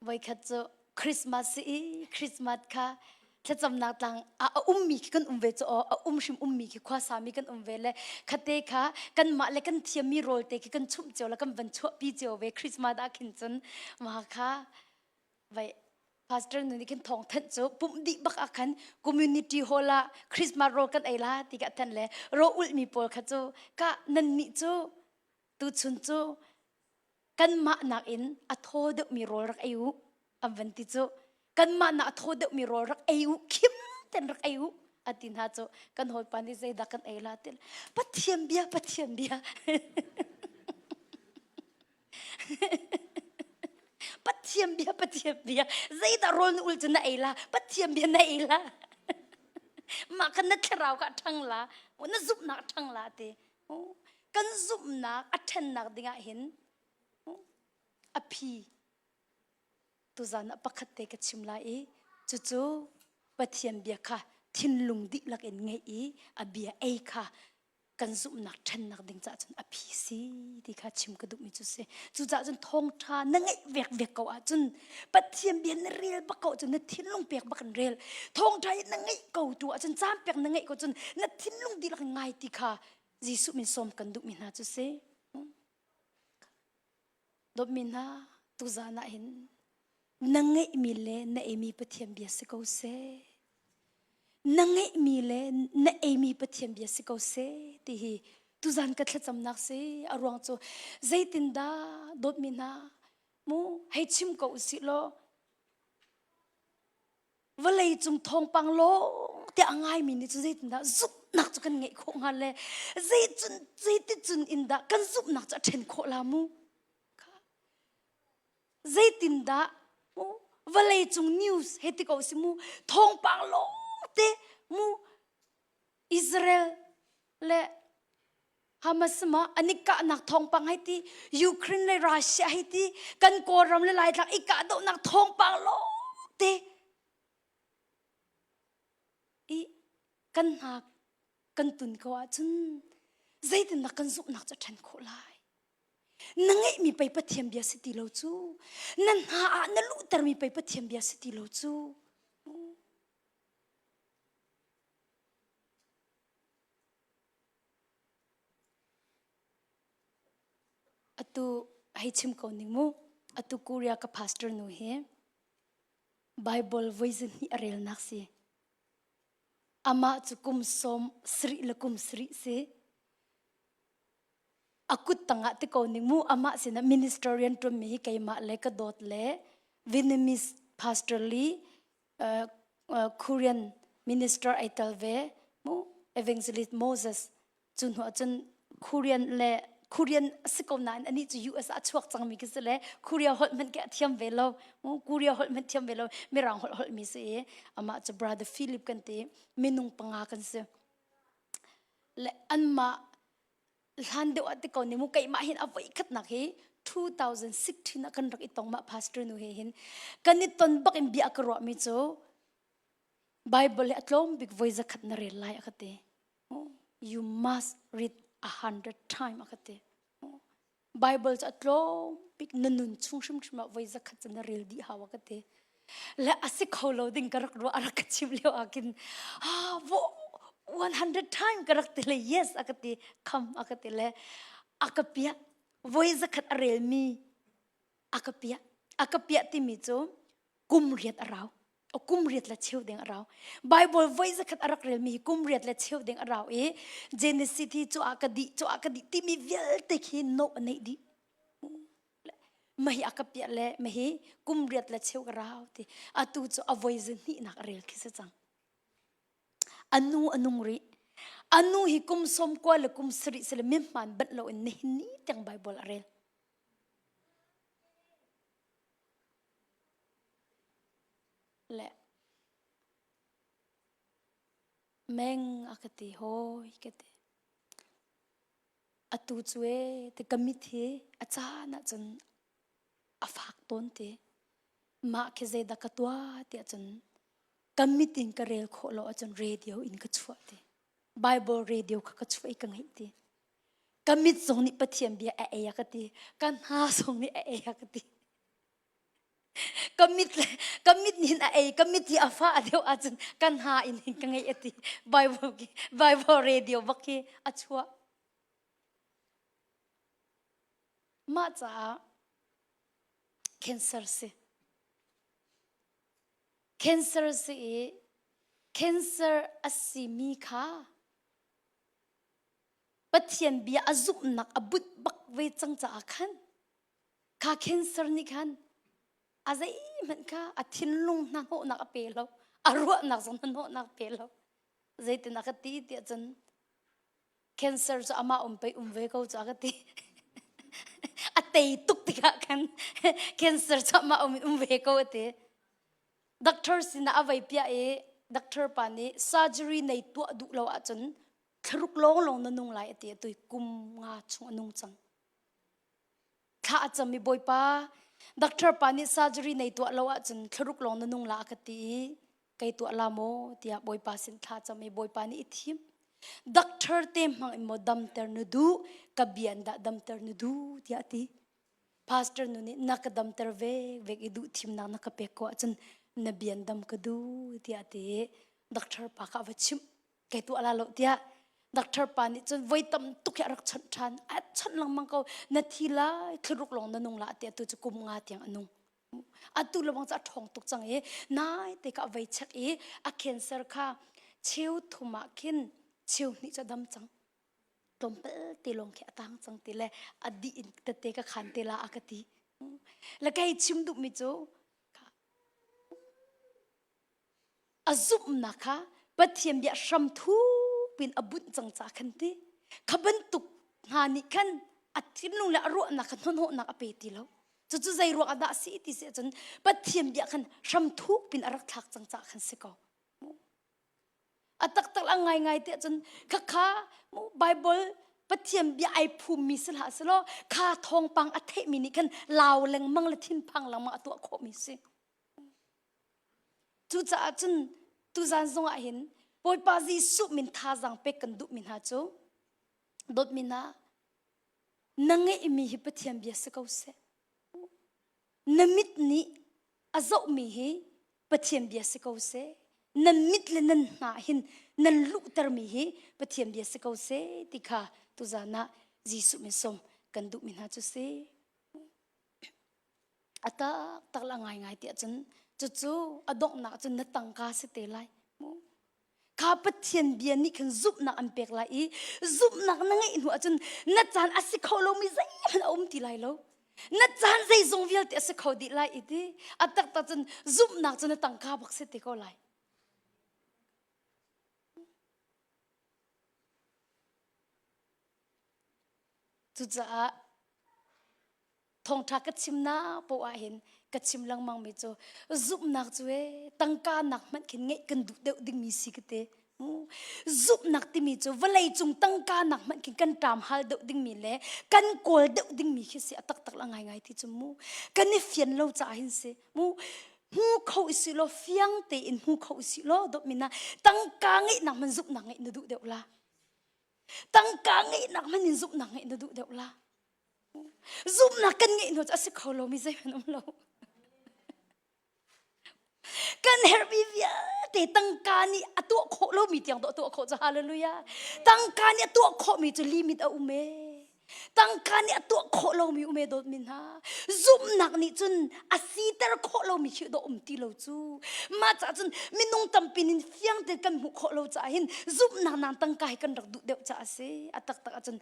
Voikhat cu Christmas si i Christmas kha thlacamnak tlang ah a ummi khi kan um ve cu aw a um hrim ummi khi khua sami kan um ve le khate kha kanmah le kan thiammi rawl te khi kan chumh cio le kan van chuahpi cio ve Christmas ah khin cun mah kha vai pastor nu nih khin thawng thanh cu pumh dih bak ah khan community hall ah Christmas rawl kan ei la ti ka thanh le raw ulhmi pawl kha cu ka nan nih cu. Tuchun cu kanmah nakin a thaw deuhmi rawl rak ei u an van ti cu. Kanmah nak a thaw deuhmi rawl rak ei u, khim ten rak ei u a ti hna cu. Kan hawipa nih zeidah kan ei la ti. Pathian bia, Pathian bia. Pathian bia, Pathian bia. Zeidah rawl na ul cu na ei la? Pathian bia na ei la. Mah khan na thlarau kha a ṭhang la, na zumhnak a ṭhang la ti. Kan zumhnak a ṭhennak dingah hin a phi tuzan ah pakhat te ka chim lai i cucu Pathian bia kha thinlung dihlak in ngeih i a bia ei kha kan zumhnak ṭhennak ding caah cun a phi si ti kha chim ka duhmi cu si. Cucaah cun thawngṭha na ngeih vekvek ko ahcun Pathian bia na rel bak ko ahcun na thinlung pek bak in rel. Thawngṭha hi na ngeih ko tu ahcun caan pek na ngeih ko cun na thinlung dihlak in ngai ti kha Jesuh min sawm kan duhmi hna cu si. Dawtmi hna, tuzan ah hin na ngeihmi le na eimi Pathian bia si ko seh. Na ngeihmi le na eimi Pathian bia si ko seh ti hi tuzan ka thlacamnak si. A ruang cu zeitindah dawtmi hna mu hei chim ko usih law vawlei cung thawngpang lawng te a ngaimi nih cu zeitindah zumhnak cu kan ngeih khawh hnga le zeicun zeiticun in dah kan zumhnak cu a ṭhen khawh la mu zeitindah mu vawlei cung news he ti ko si mu thawngpang lawng te mu Israel le Hamas ma an i kahnak thawngpang hei ti Ukraine le Russia hei ti kan Kawlram le Laitlang i kahdohnak thawngpang lawngte i kan hna kan tun ko ahcun zeitindah kan zumhnak cu a ṭhen khawh lai na ngeihmi pei Pathian bia si ti lo cu na hna ah na luhtermi pei Pathian bia si ti lo cu Atu hei chim ko ning mu. Atu Korea ka pastor nu hi Bible voi zahnih a relnak si. Amah cu kum sawm sarih le kum sarih si. A kut tangah ti ko ning mu. Amah sinah minister rian ṭuanmi hi keimah le ka dawt le Vietnamese pastor li Korean minister ai tel ve mu evangelist Moses cu hnu ahcun Korean le Korean a si ko nain anih cu US ah chuak cangmi khi si le Korea holh hmanh khi a thiam ve lo mu Korea holh hmanh thiam ve lo mirang holh holhmi si i amah cu brother Philip kan ti minung panga kan si le anmah hlan deuh ah ti ko ni mu keimah hin a voi khatnak hi 2016 ah kan rak i tong mah pastor nu he hin kan i ton bak in bia ka ruah mi cu Bible hi a tlawm bik voi zakhat na rel lai a ka ti you must read 100 time a ka ti Bible cu a tlawm bik na nun chung hrimhrim ah voi zakhat cu na rel dih hau a ka ti. Le a si kho lo ding ka rak ruah a rak ka chim lio ah khin ah vo 100 time ka rak ti le yes a ka ti kham a ka ti le a ka piah voi zakhat a rel mi a ka piah a ka piah timi cu kum riat a rau kum riat le cheu ding a rau Bible voi zakhat a rak relmi hi kum riat le cheu ding a rau i Genesis hi cu ah ka dih cu ah ka dih timi vialte khi no a neih dih mahi a ka piah le mahi kum riat le cheu ka rau ti atu cu a voi zahnih nak a rel khi si cang anu a nung rih anu hi kum som kua le kum sarih sile mi hmaan bat lo in nihin ni tiang Bible a rel Le meng a ka ti hawi ka ti. Atu cu ee ti ka mit hi a caan ahcun a fak tawn ti. Mah khi zeidah ka tuah ti ahcun ka mit in ka rel khawh lo ahcun radio in ka chuah ti. Bible radio kha ka chuah i ka ngaih ti. Ka mit zong nih Pathian bia a ei a ka ti. Ka hna zong nih a ei a ka ti. Ka mit le ka mit nih a ei ka mit hi a fah deuh ahcun ka hna in hin ka ngeih a ti. Bible Bible radio bak hi a chuah. Mah caah cancer si. Cancer si i cancer a simi kha Pathian bia a zumhnak a bunh bak. ve cang caah khan kha cancer nih khan a zeihmanh kha a thinlung hnahnawhnak a pe lo a ruahnak zong hnahnawhnak pe lo zeitin a ka ti tiah cun cancer cu amah um pei um ve ko cu a ka ti a tei tuk tikah khan cancer cu amah um um ve ko a ti doctor sinah a vei piah i doctor pa nih surgery nei tuah duh lo ahcun thlaruk lawng lawng na nung lai a ti atu kum nga chung a nung cang thla a cam i bawipa doctor pa nih surgery nei tuah lo ahcun thlaruk lawng na nung la a ka ti i kei tuah la maw tiah bawipa sin thla cam i bawipa nih i thim doctor te hmang in maw damter na duh ka bian dah damter na duh tiah a ti pastor nu nih na ka damter ve vek i duh thimnak na ka pek ko ahcun na bian dam ka duh tiah a ti i doctor pa kha a va chimh kei tuah la lo tiah doctor pa nih cun voi tam tuk hi a rak chawnh ṭhan a chawnh lengmang ko na thi lai thlaruk lawng na nung la tiah tu cu kum nga tiang a nung atu lawng cu a ṭhawng tuk cang i nai te ka vei check i a cancer kha cheu thum ah khin cheu hnih cu a dam cang tlawmpal te lawng khi a tang cang ti le a dih in tete ka khan te la a ka ti le kei chim duhmi cu A zumhnak kha Pathian bia hram thupin a bunh cang ca khan ti. Kha bantuk hna nih khan a thinlung le a ruahnak kha hnahnawhnak a pe ti lo. Cucu zei ruang ah dah a si ti si ahcun Pathian bia khan hram thupin a rak thlak cang ca khan si ko. A taktak a ngaingai ti ahcun khakha Bible Pathian bia ai phummi si hlah selaw kha thawngpang a theihmi nih khan lau lengmang le thinphang lengmang a tuah khawhmi si. Cucaah cun tuzan zong ah hin Bawipa Jesuh min thazaang pek kan duhmi hna cu dawtmi hna na ngeihmi hi Pathian bia si ko seh. Na mit nih a zohmi hi Pathian bia si ko seh. Nan mit le nan hna hin nan luhtermi hi Pathian bia si ko seh ti kha tuzan ah Jesuh min sawm kan duhmi hna cu si. A taktak la ngaingai tiah cun cucu a donghnak cun na tangka si te lai. Kha Pathian bia nih khan zumhnak an pek lai i zumhnak na ngeih hnu ahcun na caan a si kho lomi zeihmanh a um ti lai lo. Na caan zeizong vialte a si kho dih lai i ti a taktak cun zumhnak cu na tangka bak si te ko lai. Cucaah thawngṭha ka chimnak poah ah hin ka chim lengmang mi cu zumhnak cu ee tangka nak hmanh khin ngeih kan duh deuh dingmi si ka ti. Zumhnak timi cu vawlei cung tangka nak hmanh khin kan ṭam hal deuh dingmi le kan kawl deuh dingmi khi si a taktak la ngaingai ti cu mu. Kan i fian lo caah hin si mu. Hmu kho i si law fiang tein hmu kho i si law dawtmi na tangka ngeihnak hmanh zumhnak ngeih na duh deuh la. Tangka ngeihnak hmanh in zumhnak ngeih na duh deuh la. Zumhnak kan ngeih hnu cu a si kho lomi zeihmanh um lo. Kan herhmi vialte tangka nih a tuah khawh lomi tiang dawh tuah khawh cu hallelujah. Tangka nih a tuah khawhmi cu limit a um ee. Tangka nih a tuah khawh lomi um ee dawtmi hna. Zumhnak nih cun a siter khawh lomi khi dawh um ti lo cu. Mah caah cun minung tampi nin fiang tein kan hmuh khawh lo caah hin zumhnak nang tangka hi kan rak duh deuh caah a si. A taktak ahcun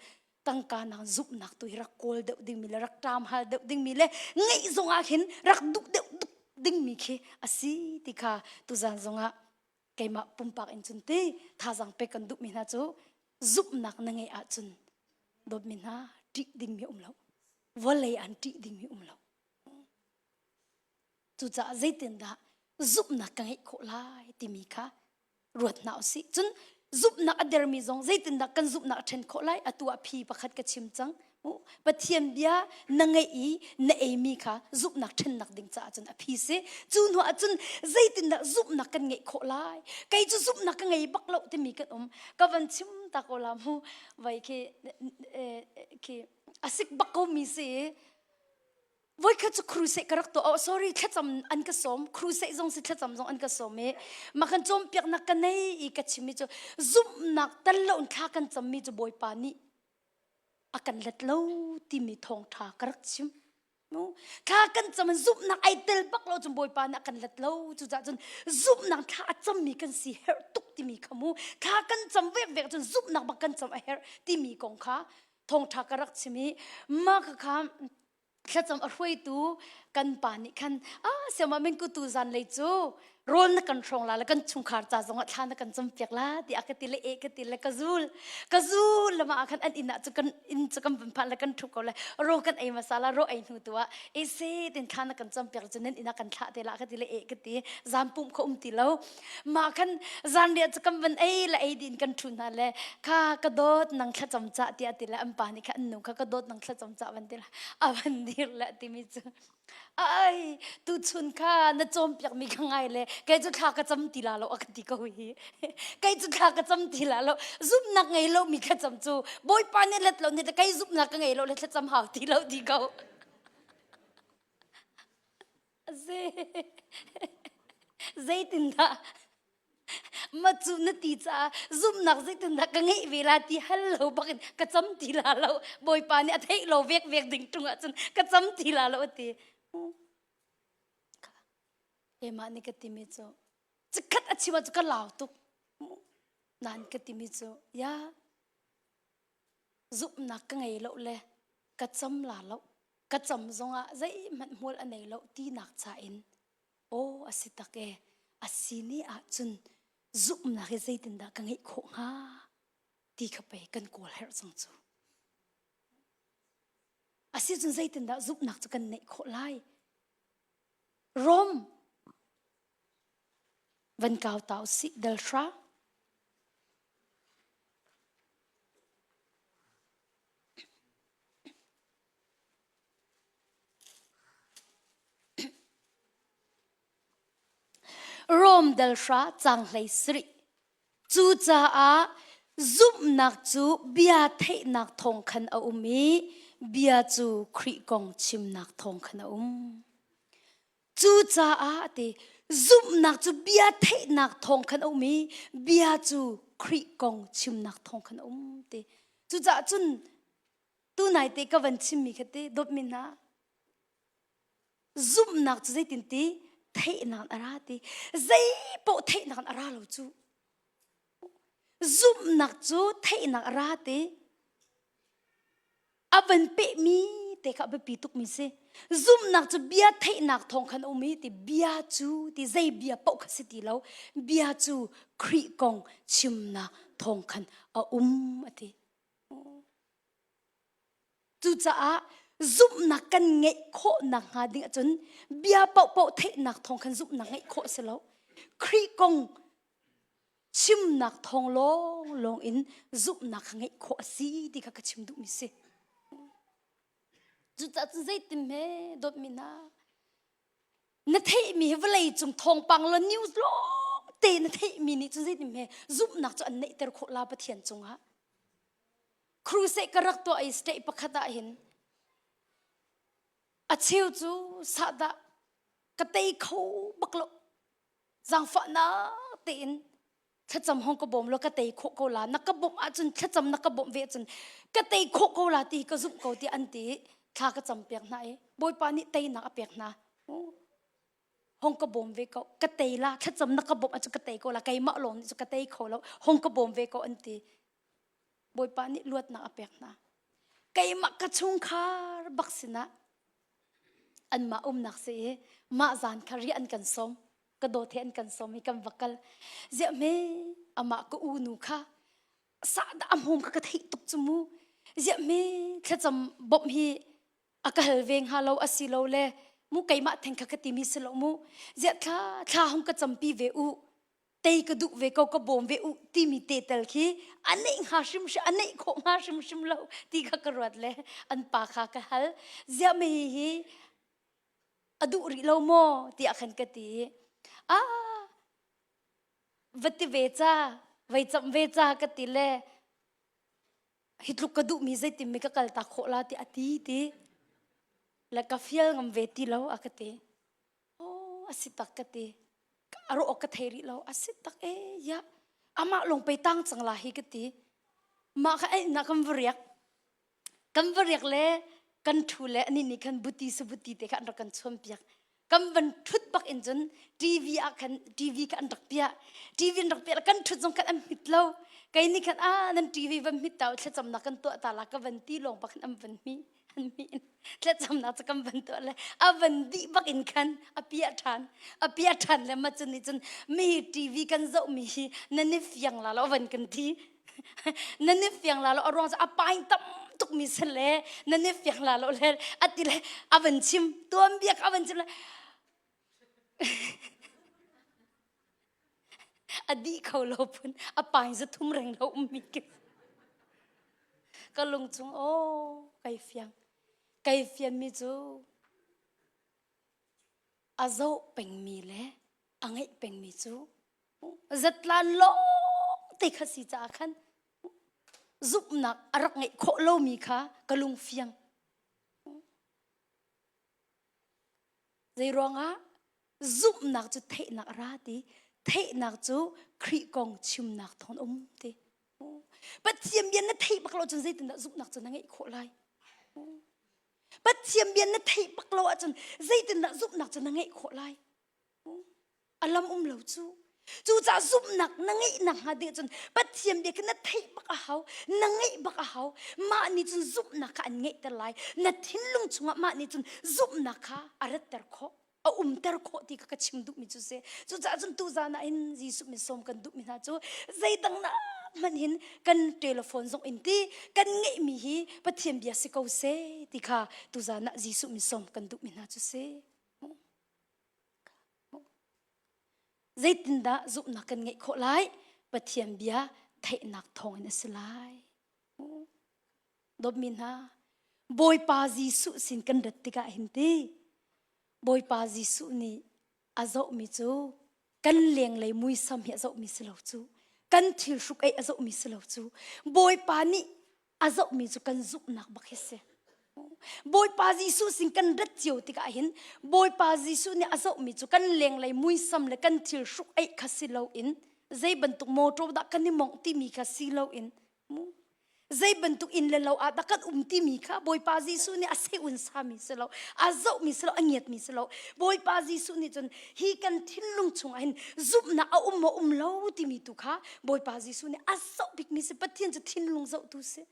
tangka nak zumhnak tu hi rak kawl deuh dingmi le rak ṭam hal deuh dingmi le ngeih zong ah khin rak duh deuh dingmi khi a si ti kha tuzan zongah keimah pumpak in cun ti thazaang pek kan duhmi hna cu zumhnak na ngeih ahcun dawtmi hna ṭih dingmi um lo vawlei an ṭih dingmi um lo cucaah zeitindah zumhnak ka ngeih khawh lai timi kha ruat hna usih. Cun zumhnak a dermi zong zeitindah kan zumhnak a ṭhen khawh lai? Atu ah phi pakhat ka chim cang. Pathian bia na ngeih i na eimi kha zumhnak ṭhennak ding caah cun a phi si. Cu hnu ah cun zeitindah zumhnak kan ngeih khawh lai? Kei cu zumhnak ka ngei bak lo timi kan um. Ka van chim ta ko la mu. Vai khi khi a sik bak ko mi si. Voikhat cu crusade ka rak tuah. Oh, sorry, thlacam an ka sawm. Crusade zong si thlacam zong an ka sawm i mah kan cawnpiaknak ka nei i ka chim i cu zumhnak tal lo in thla kan cammi cu Bawipa nih a kan let lo timi thawngṭha ka rak chim. No? Thla kan cam in zumhnak ai tel bak lo cun Bawipa nih a kan let lo. Cucaah cun zumhnak thla a cammi kan si herh tuk timi kha mu. Thla kan cam vek vek cun zumhnak bak kan cam a herh timi kong kha. Thawngṭha ka rak chim i mah kha thlacam a hruaitu kan pa nih khan ah siama mingku tu zan lei cu rawl na kan hrawng la le kan chungkhar ca zongah thla na kan cam piak la tiah ka ti le e ka ti le ka zul ka zul lama ah khan an inn ah cu kan inn cu kan van phan le kan thup ko le ro kan ei masala ro ei hnu tu ah e se tin thla na kan cam piak cu nan inn ah kan thlah te la ka ti le e ka ti zan pum kho um ti lo mah khan zanriah cu kan van ei le ei din kan thu hna le kha ka dawt nang thlacam ca tiah ti le an pa nih kha an nu kha ka dawt nang thlacam ca van ti le a van dir le timi cu ai tu chun kha na cawm piak mi ka ngai le kei cu thla ka cam ti la lo a ka ti ko hi kei cu thla ka cam ti la lo zumhnak ngei lo mi thlacam cu bawipa nih let lo nih kei zumhnak ka ngei lo le thlacam hau ti lo ti ko Zeitindah macu na ti caah zumhnak zeitindah ka ngeih ve la ti hal lo bakin ka cam ti la lo bawipa nih a theih lo vek vek ding ṭung ahcun ka cam ti la lo a ti. Keimah nih ka timi cu cikhat a chim ahcun ka lau tuk. Nain ka timi cu ya zumhnak ka ngei lo le ka cam la lo ka cam zongah zeihmanh hmual a nei lo tinak cha in aw a si tak e a si ni ahcun zumhnak hi zeitindah ka ngeih khawh hnga ti kha pei kan kawl herh cang cu a si cun zeitindah zumhnak cu kan neih khawh lai Rom van kau ta usih delhra Rom delhra cang hlei sarih. Cucaah zumhnak cu bia theihnak thawng khan a um i bia cu Khrih kong chimnak thawng khan a um. Cucaah ti zumhnak cu bia theihnak thawng khan a um i bia cu Khrih kong chimnak thawng khan a um ti. Cucaah cun tunai te ka van chimmi kha ti dawtmi hna zumhnak cu zeitin ti theihnak a ra ti zei paoh theihnak a ra lo cu zumhnak cu theihnak a ra ti a van pehmi te kha a biapi tukmi si zumhnak cu bia theihnak thawng khan a um i ti bia cu ti zei bia paoh kha si ti lo bia cu Khrih kong chimnak thawng khan a um a ti Cucaah zumhnak kan ngeih khawh nakhnga ding ahcun bia paohpaoh theihnak thawng khan zumhnak ngeih khawh a si lo. Khrih kong chimnak thawng lawnglawng in zumhnak kha ngeih khawh a si ti kha ka chim duhmi si. Cucaah cun zeitin hme dawtmi hna na theihmi hi vawlei cung thawngpang le news lawng te na theihmi nih cun zeitin hme zumhnak cu an neihter khawh la Pathian cungah. Crusade ka rak tuah i state pakhat ah hin a cheu cu sahdah ka tei kho bak lo zaangfahnak tein thlacam hong ka bawm lo ka tei khawh ko la na ka bawmh ahcun thlacam na ka bawmh ve ahcun ka tei khawh ko la ti ka zumh ko ti an ti thla ka cam piak hna i bawipa nih teinak a pek hna hong ka bawm ve ko ka tei la thlacam na ka bawmh ahcun ka tei ko la keimah lawng nih cu ka tei kho lo hong ka bawm ve ko an ti Bawipa nih luatnak a pek hna. Keimah ka chungkhar bak sinah anmah umnak si i mah zan kha riah an kan sawm ka dawt he an kan sawm i kan va kal ziah hme amah ka u nu kha sahdah a hmawm kha ka theih tuk cu mu ziah hme thlacam bawmh hi a ka hal ve hnga lo asi lo le mu keimah theng kha ka timi si lo mu ziah thla thla hong ka campi ve u tei ka duh ve ko ka bawm ve u timi te tel khi a neih hnga hrimhrim a neih khawh hnga hrimhrim lo ti kha ka ruat le an pa kha ka hal ziah me hi hi a duh rih lo maw tiah khan ka ti ah va ti ve ca vei camh ve ca ka ti le hi tluk ka duhmi zeitin mi ka kal ta khawh la ti a ti ti le ka fial ngam ve ti lo a ka ti Oh, a si tak ka ti. A ruah awk ka thei rih lo. A si tak e, ya. Amah lawng pei tang cang la hi ka ti. Mah kha na kan va riak. Kan va riak le kan thu le ani nih khan buti su buti te kha an rak kan chuan piak. Kan van ṭhut bak in cun TV ah khan TV kha an rak piah. TV an rak piah kan ṭhut zong khan an hmit lo. Kei nih khan ah nan TV van hmit ta u thlacamnak kan tuah ta la ka van ti lawng bak in an van hmi. An hmi in thlacamnak cu kan van tuah le a van dih bak in khan a piah ṭhan. A piah ṭhan le ma cun nih cun mi TV kan zoh mi hi nan i fiang la lo van kan ti. Nan i fiang la lo a ruang cu a pain tam tuk mi si le nan i fiang la lo le a ti le a van chim tuan biak a van chim le a dih kho lo phun a pain za thum reng lo um mi ki ka lung chung o kai fiang kai fian mi cu a zoh peng mi le a ngeih peng mi cu Zatlan lawng te kha si caah khan zumhnak a rak ngeih khawh lomi kha ka lung fiang. Zei ruangah zumhnak cu theihnak a ra ti theihnak cu Khrih kong chimnak thawng um ti. Pathian bia na theih bak lo cun zeitindah zumhnak cu na ngeih khawh lai? Pathian bia na theih bak lo ahcun zeitindah zumhnak cu na ngeih khawh lai? A lam um lo cu. Cucaah zumhnak na ngeih nakhnga ding cun Pathian bia kha na theih bak a hau, na ngeih bak a hau. Mah nih cun zumhnak kha an ngeihter lai. Na thinlung chungah mah nih cun zumhnak kha a ratter khawh, a umter khawh ti kha ka chim duhmi cu si. Cucaah cun tuzan ah hin Jesuh min sawm kan duhmi hna cu zeidang nak hmanh hin kan telephone zong in ti kan ngeihmi hi Pathian bia si ko seh ti kha tuzan ah Jesuh min sawm kan duhmi hna cu si. Zeitindah zumhnak kan ngeih khawh lai? Pathian bia theihnak thawngin a si lai. Dawtmi hna, Bawipa Jesuh sin kan rat tikah hin ti, Bawipa Jesuh nih a zohmi cu kan lenglei muisam hi a zohmi si lo cu, kan thil hruk ei a zohmi si lo cu, Bawipa nih a zohmi cu kan zumhnak bak hi si. Bawipa Jesuh sin kan rat cio tikah hin Bawipa Jesuh nih a zohmi cu kan lenglei muisam le kan thil hruk eih kha si loin zei bantuk motor dah kan i mongh timi kha si loin zei bantuk inn le lo ah dah kan um timi kha Bawipa Jesuh nih a seun sami si lo a zohmi si lo a ngiatmi si lo Bawipa Jesuh nih cun hi kan thinlung chungah hin zumhnak a um maw um lo timi tu kha Bawipa Jesuh nih a zoh bikmi si Pathian cu thinlung zohtu si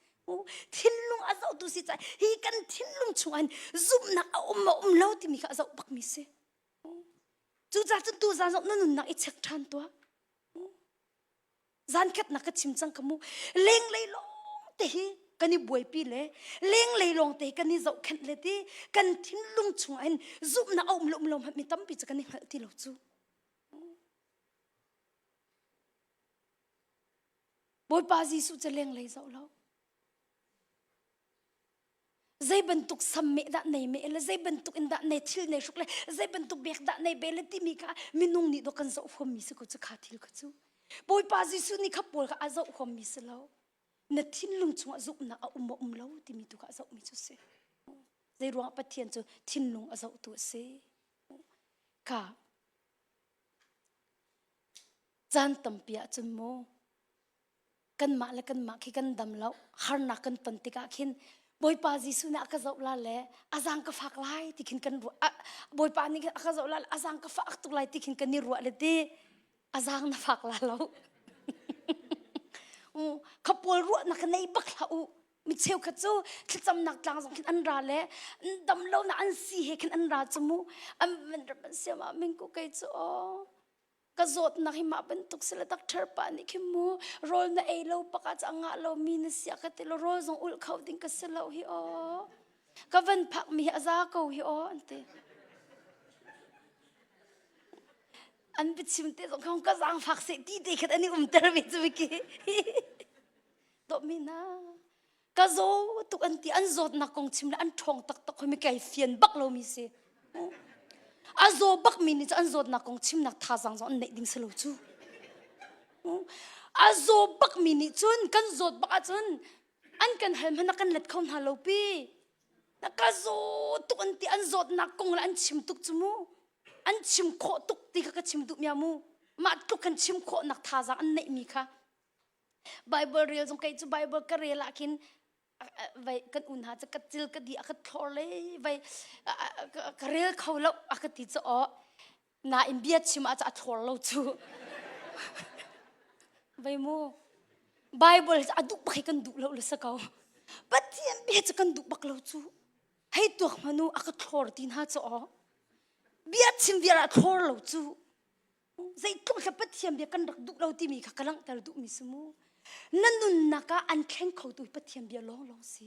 thinlung a zohtu si caah hi kan thinlung chungah hin zumhnak a um maw um lo timi kha a zoh bakmi si cucaah cun tu zan zong na nunnak i check ṭhan tuah zan khatnak ka chim cang ka mu lenglei lawng te hi kan i buaipi le lenglei lawng te kan i zohkhenh le ti kan thinlung chungah hin zumhnak a um lo um lo hmanh mi tampi cu kan i hngalh ti lo cu Bawipa Jesuh cu lenglei zoh lo. Zei bantuk sammeh dah nei meh le zei bantuk in dah nei thil nei hruk le zei bantuk bek dah nei be le timi kha minung nih dawh kan zoh huammi si ko cu kha thil kha cu. Bawipa Jesuh nih kha pawl kha a zoh huammi si lo. Na thinlung chungah zumhnak a um maw um lo timi tu kha a zohmi cu si. Zei ruangah Pathian cu thinlung a zohtu a si. Kha Caan tampi ahcun mu kanmah le kanmah khi kan dam lo harnak kan ton tikah khin Bawipa Jesuh nih a ka zoh la le a zaang ka fak lai ti khin kan ruah Bawipa nih a ka zoh la le a zaang ka fak tuk lai ti khin kan i ruah le ti a zaang na fak la lo kha pawl ruahnak kha nei bak hlah u mi cheukhat cu thlacamnak tlang zong khin an ra le dam lo na an si he khin an ra cu mu an van ram an siam ah ming ku kei cu aw ka zawtnak hi mah bantuk si le doctor pa nih khin mu rawl na ei lo bak ah ngah lo mi na sia ka ti lo rawl zong ulh kho ding ka si lo hi aw ka van phak mi hi a za ko hi aw an ti an biachim te zong khong ka zaang fak se ti te khat ani umter mi cu ki dawtmi hna ka zaw tuk an ti an zawtnak kong chim le an ṭhawng taktak hoi mi kai fian bak lomi si a zaw bak mi nih cu an zawtnak kong chimnak thazaang zong an neih ding si lo cu a zaw bak mi nih cun kan zawt bak ahcun an kan hal hmanh ah kan let kho hna lo pi ka zaw tuk an ti an zawtnak kong le an chim tuk cu mu an chim khawh tuk ti kha ka chim duh mia mu mah tluk kan chim khawhnak thazaang an neih mi kha Bible rel zong kei cu Bible ka rel ah khin. Vai kan un ha cu ka cil ka di a ka thlor le vai ka rel kho lo a ka ti cu aw nain bia chim ah cu a thlor lo cu. Vai mu Bible a duh bak hi kan duh lo le sa ko. Pathian bia cu kan duh bak lo cu. Hei tuak hmanu a ka thlor ti hna cu aw. Bia chim vial a thlor lo cu. Zeitluk hla Pathian bia kan rak duh lo timi kha ka langhter duhmi si mu. Na nunnak ah an thleng khotu Pathian bia lawnglawng si.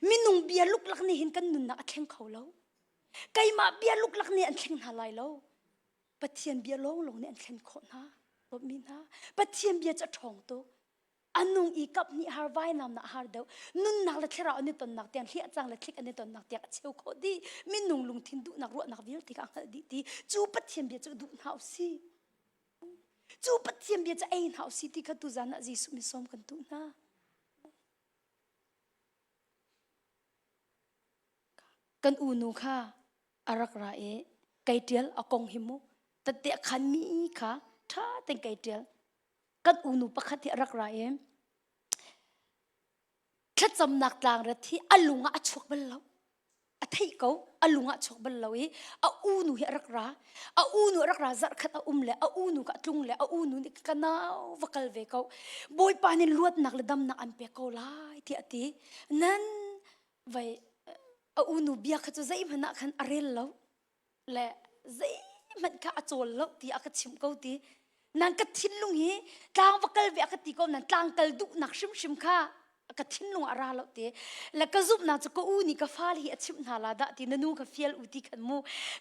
Minung bia luklak nih hin kan nunnak a thleng kho lo. Keimah bia luklak nih an thleng hna lai lo. Pathian bia lawnglawng nih an thlen khawh hna. Dawtmi hna, Pathian bia cu a ṭhawng tuk. A nung i kap hnih har vainam na har deuh. Nunnak le thlarau an i tonnak tiang hliah cang le thlik an i tonnak tiang a cheu khawh dih. Minung lungthin duhnak ruahnak vialte kha a hngalh dih ti. Cu Pathian bia cu duh hna usih. Cu Pathian bia cu ei hna usih ti kha tuzan ah Jesuh mi sawm kan duh hna. Kan unu kha a rak ra i kei ṭial a kong hi mu tette a khanmi kha ṭha tein kei ṭial kan unu pakhat hi a rak ra i thlacamnak tlangrat hi a lung ah a chuak bal lo a theih ko a lung ah chuak bal lo i a unu hi a rak ra a unu a rak ra zarh khat a um le a unu ka tlung le a unu nih ka nau va kal ve ko bawipa nih luatnak le damnak an pek ko lai tiah a ti nan vai a unu bia kha cu zeihmanh ah khan a rel lo le zeihmanh kha a cawl lo ti a ka chimh ko ti nan ka thinlung hi tlang va kal ve a ka ti ko nan tlang kal duhnak hrimhrim kha ka thinlung a ra lo ti le ka zumhnak cu ka u nih ka fale hi a chimh hna la dah ti na nu ka fial u ti khan mu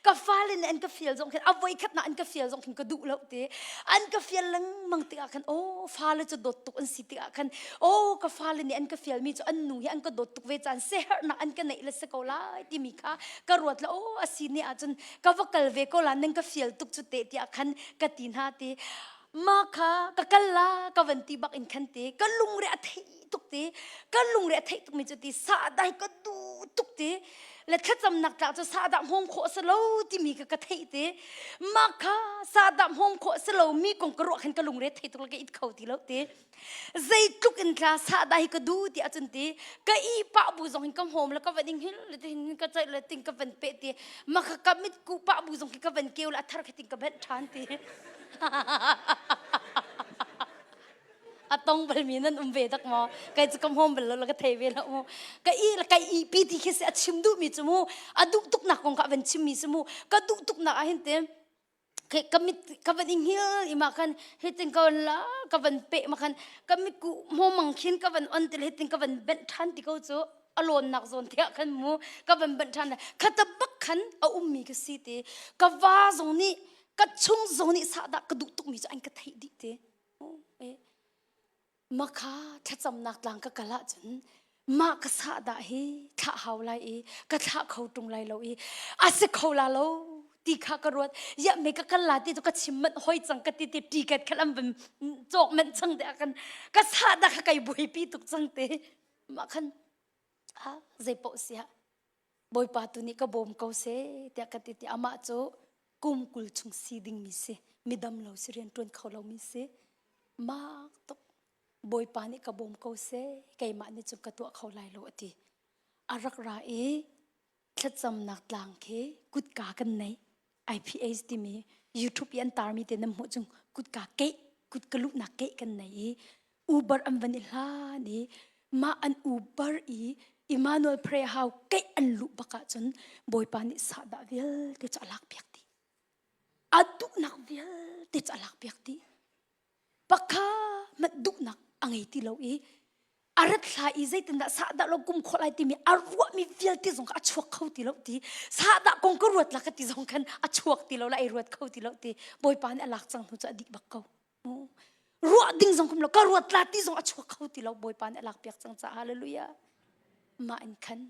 ka fale nih an ka fial zong khin a voi khat na an ka fial zong khin ka duh lo ti an ka fial lengmang tikah khan oh fale cu dawt tuk an si tikah khan oh ka fale nih an ka fialmi cu an nu hi an ka dawt tuk ve caan siaherhnak an ka neih le si ko lai timi kha ka ruat la oh a si ne ahcun ka va kal ve ko la nan ka fial tuk cu te tiah khan ka ti hna ti ma kha ka kal la ka van ti bak in khan ti ka lungre a thei tuk ti ka lungre a thei tuk mi cu ti sahdai ka duh tuk ti le thlacamnak tlak cu sahdah hmawm khawh a si lo timi kha ka theih ti mah kha sahdah hmawm khawh a si lo mi kong ka ruah khan ka lungre thei tuk le ka it kho ti lo ti zeitluk in tla sahdah hi ka duh ti ahcun ti ka i pah bu zong hin ka hmawm le ka van ing hil le tin ka caih le ting ka van pe ti mah kha ka mit ku pah bu zong khi ka van keu le a thar kha ting ka benh ṭhan ti a tong bal mi nan um ve tak maw kai cu ka hmawm bal lo ka thei ve lo mu ka i ka i pi ti khi si a chim duh mi cu mu a duh tuk nak kong ka van chim mi si mu ka duh tuk nak ah hin te ka mit ka van inghil i ma khan hitin ka van la ka van pe ma khan ka mit ku hmawmang khin ka van on til hitin ka van benh than ti ko cu a lawnnak zawn te ah khan mu ka van benh than khata bak khan a ummi ka si ti ka va zong nih ka chung zong nih sahdah ka duh tukmi cu an ka theih dih ti Makha thlacamnak tlang ka kal ahcun mah ka sahdah hi thlah hau lai i ka thlah kho ṭung lai lo i a si kho la lo ti kha ka ruat ya me ka kal la ti cu ka chim manh hoi cang ka ti ti ticket kha lam van cawk manh cang te ah kan ka sahdah kha kai buaipi tuk cang te mah khan ha zei paoh siah Bawipa tu nih ka bawm ko seh tiah ka ti ti amah cu kum 20 chung si dingmi si midam lo si rian ṭuan kho lomi si mak tuk Bawipa nih ka bawm ko seh keimah nih cun ka tuah kho lai lo a ti a rak ra i thlacamnak tlang khi kutka kan nei IPH timi YouTube i an tarmi te nan hmuh chung kutka keih kutka luhnak keih kan nei i Uber an van i hlan i mah an Uber i Emmanuel Prayer House keih an luh bak ahcun Bawipa nih sahdah vialte cu a lak piak dih. A duhnak vialte cu a lak piak dih. Pakha hmanh duhnak a ngei ti lo i a rat hla i zeitindah sahdah lo kum khawh lai timi a ruahmi vialte zong kha a chuak kho ti lo ti sahdah kong ka ruat la ka ti zong khan a chuak ti lo la ei ruat kho ti lo ti Bawipa nih a lak cang hnu cu a dih bak ko. Ruah ding zong kum lo ka ruat la ti zong a chuak kho ti lo Bawipa nih a lak piak cang caah hallelujah mah in khan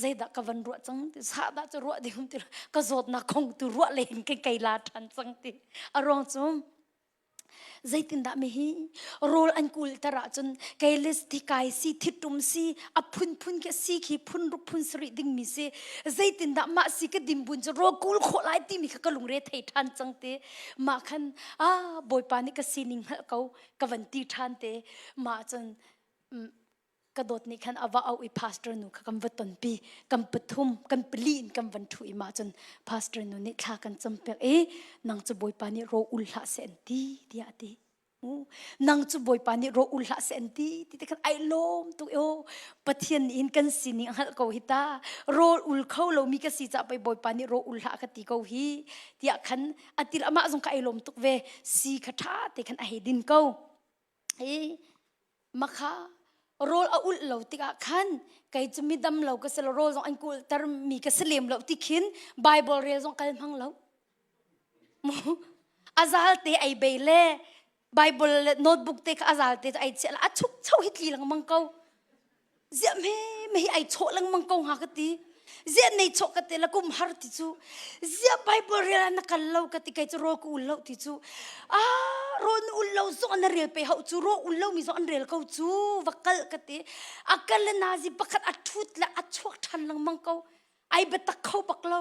zeidah ka van ruah cang ti sahdah cu ruah ding ti ka zawtnak kong tu ruah len ke kei la ṭhan cang ti a ruang cu zeitindah mi hi rawl an kul tar ahcun kei le thikai si thitum si a phunphun ke si khi phun ruk phun sarih ding mi si zeitindah mah si ka dimbun cu rawl kul khawh lai timi kha ka lungre thei ṭhan cang ti mah khan ah bawipa nih ka sining hngalh ko ka van ti ṭhan te mah cun. Ka dawt nih khan a va auh i pastor nu kha kan va tonpi. Kan pathum, kan pali in kan van ṭhu i mah cun pastor nu nih thla kan campiak i nang cu Bawipa nih ro ul hlah seh an ti tiah a ti. Nang cu Bawipa nih ro ul hlah seh an ti ti te khan ai lawm tuk i Pathian nih hin kan sining a hngalh ko hi ta. Rawl ul kho lomi ka si caah pei Bawipa nih ro ul hlah ka ti ko hi tiah khan a til amah zong kha ai lawm tuk ve. Si kha ṭha te khan a hei din ko. Hi makha rawl a ulh lo tikah khan kei cu midam lo ka si lo rawl zong an kulhter mi ka si lem lo ti khin Bible rel zong kal hmang lo. A zal te ei bei le Bible le notebook te kha a zal te ai chiah a chuk cho hi tli lengmang ko. Ziah me me hi ai chawh lengmang ko hnga ka ti. Ziah nei chawh ka ti la kum har ti cu. Ziah Bible rel ah na kal lo ka ti kei cu rawl ka ul lo ti cu. Ah rawl na ul lo zong na rel pe hau cu rawl ul lo mi zong an rel ko cu va kal ka ti. A kal le nazi pakhat a thut le a chuak ṭhan lengmang ko. Ai biatak kho bak lo.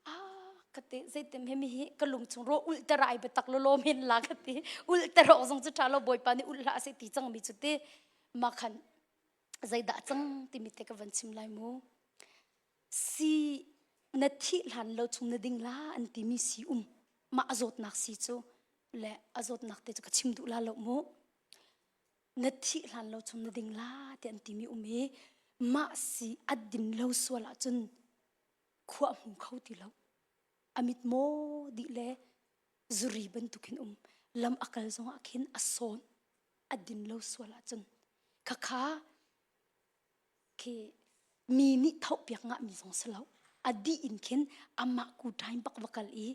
Ah ka ti zeitim he mi hi ka lung chung ro ul ter ai biatak lo lo men la ka ti. Ul ter awk zong cu ṭha lo Bawipa nih ul hlah a si ti cang mi cu ti. Ma khan zeidah cang timi te ka van chim lai mu. Si na thih hlan lo chung na ding la an timi si um. Mah a zawtnak si cu le a zawtnak te cu ka chim duh la lo mu. Na thih hlan lo chung na ding la ti an timi um i mah si a din lo sual ahcun khua a hmu kho ti lo. A mit maw dih le zuri bantukin um. Lam a kal zongah khin a sawn. A din lo sual ahcun khakha khi mi nih thohpiak ngahmi zong si lo. A dih in khin amah ku time bak va kal i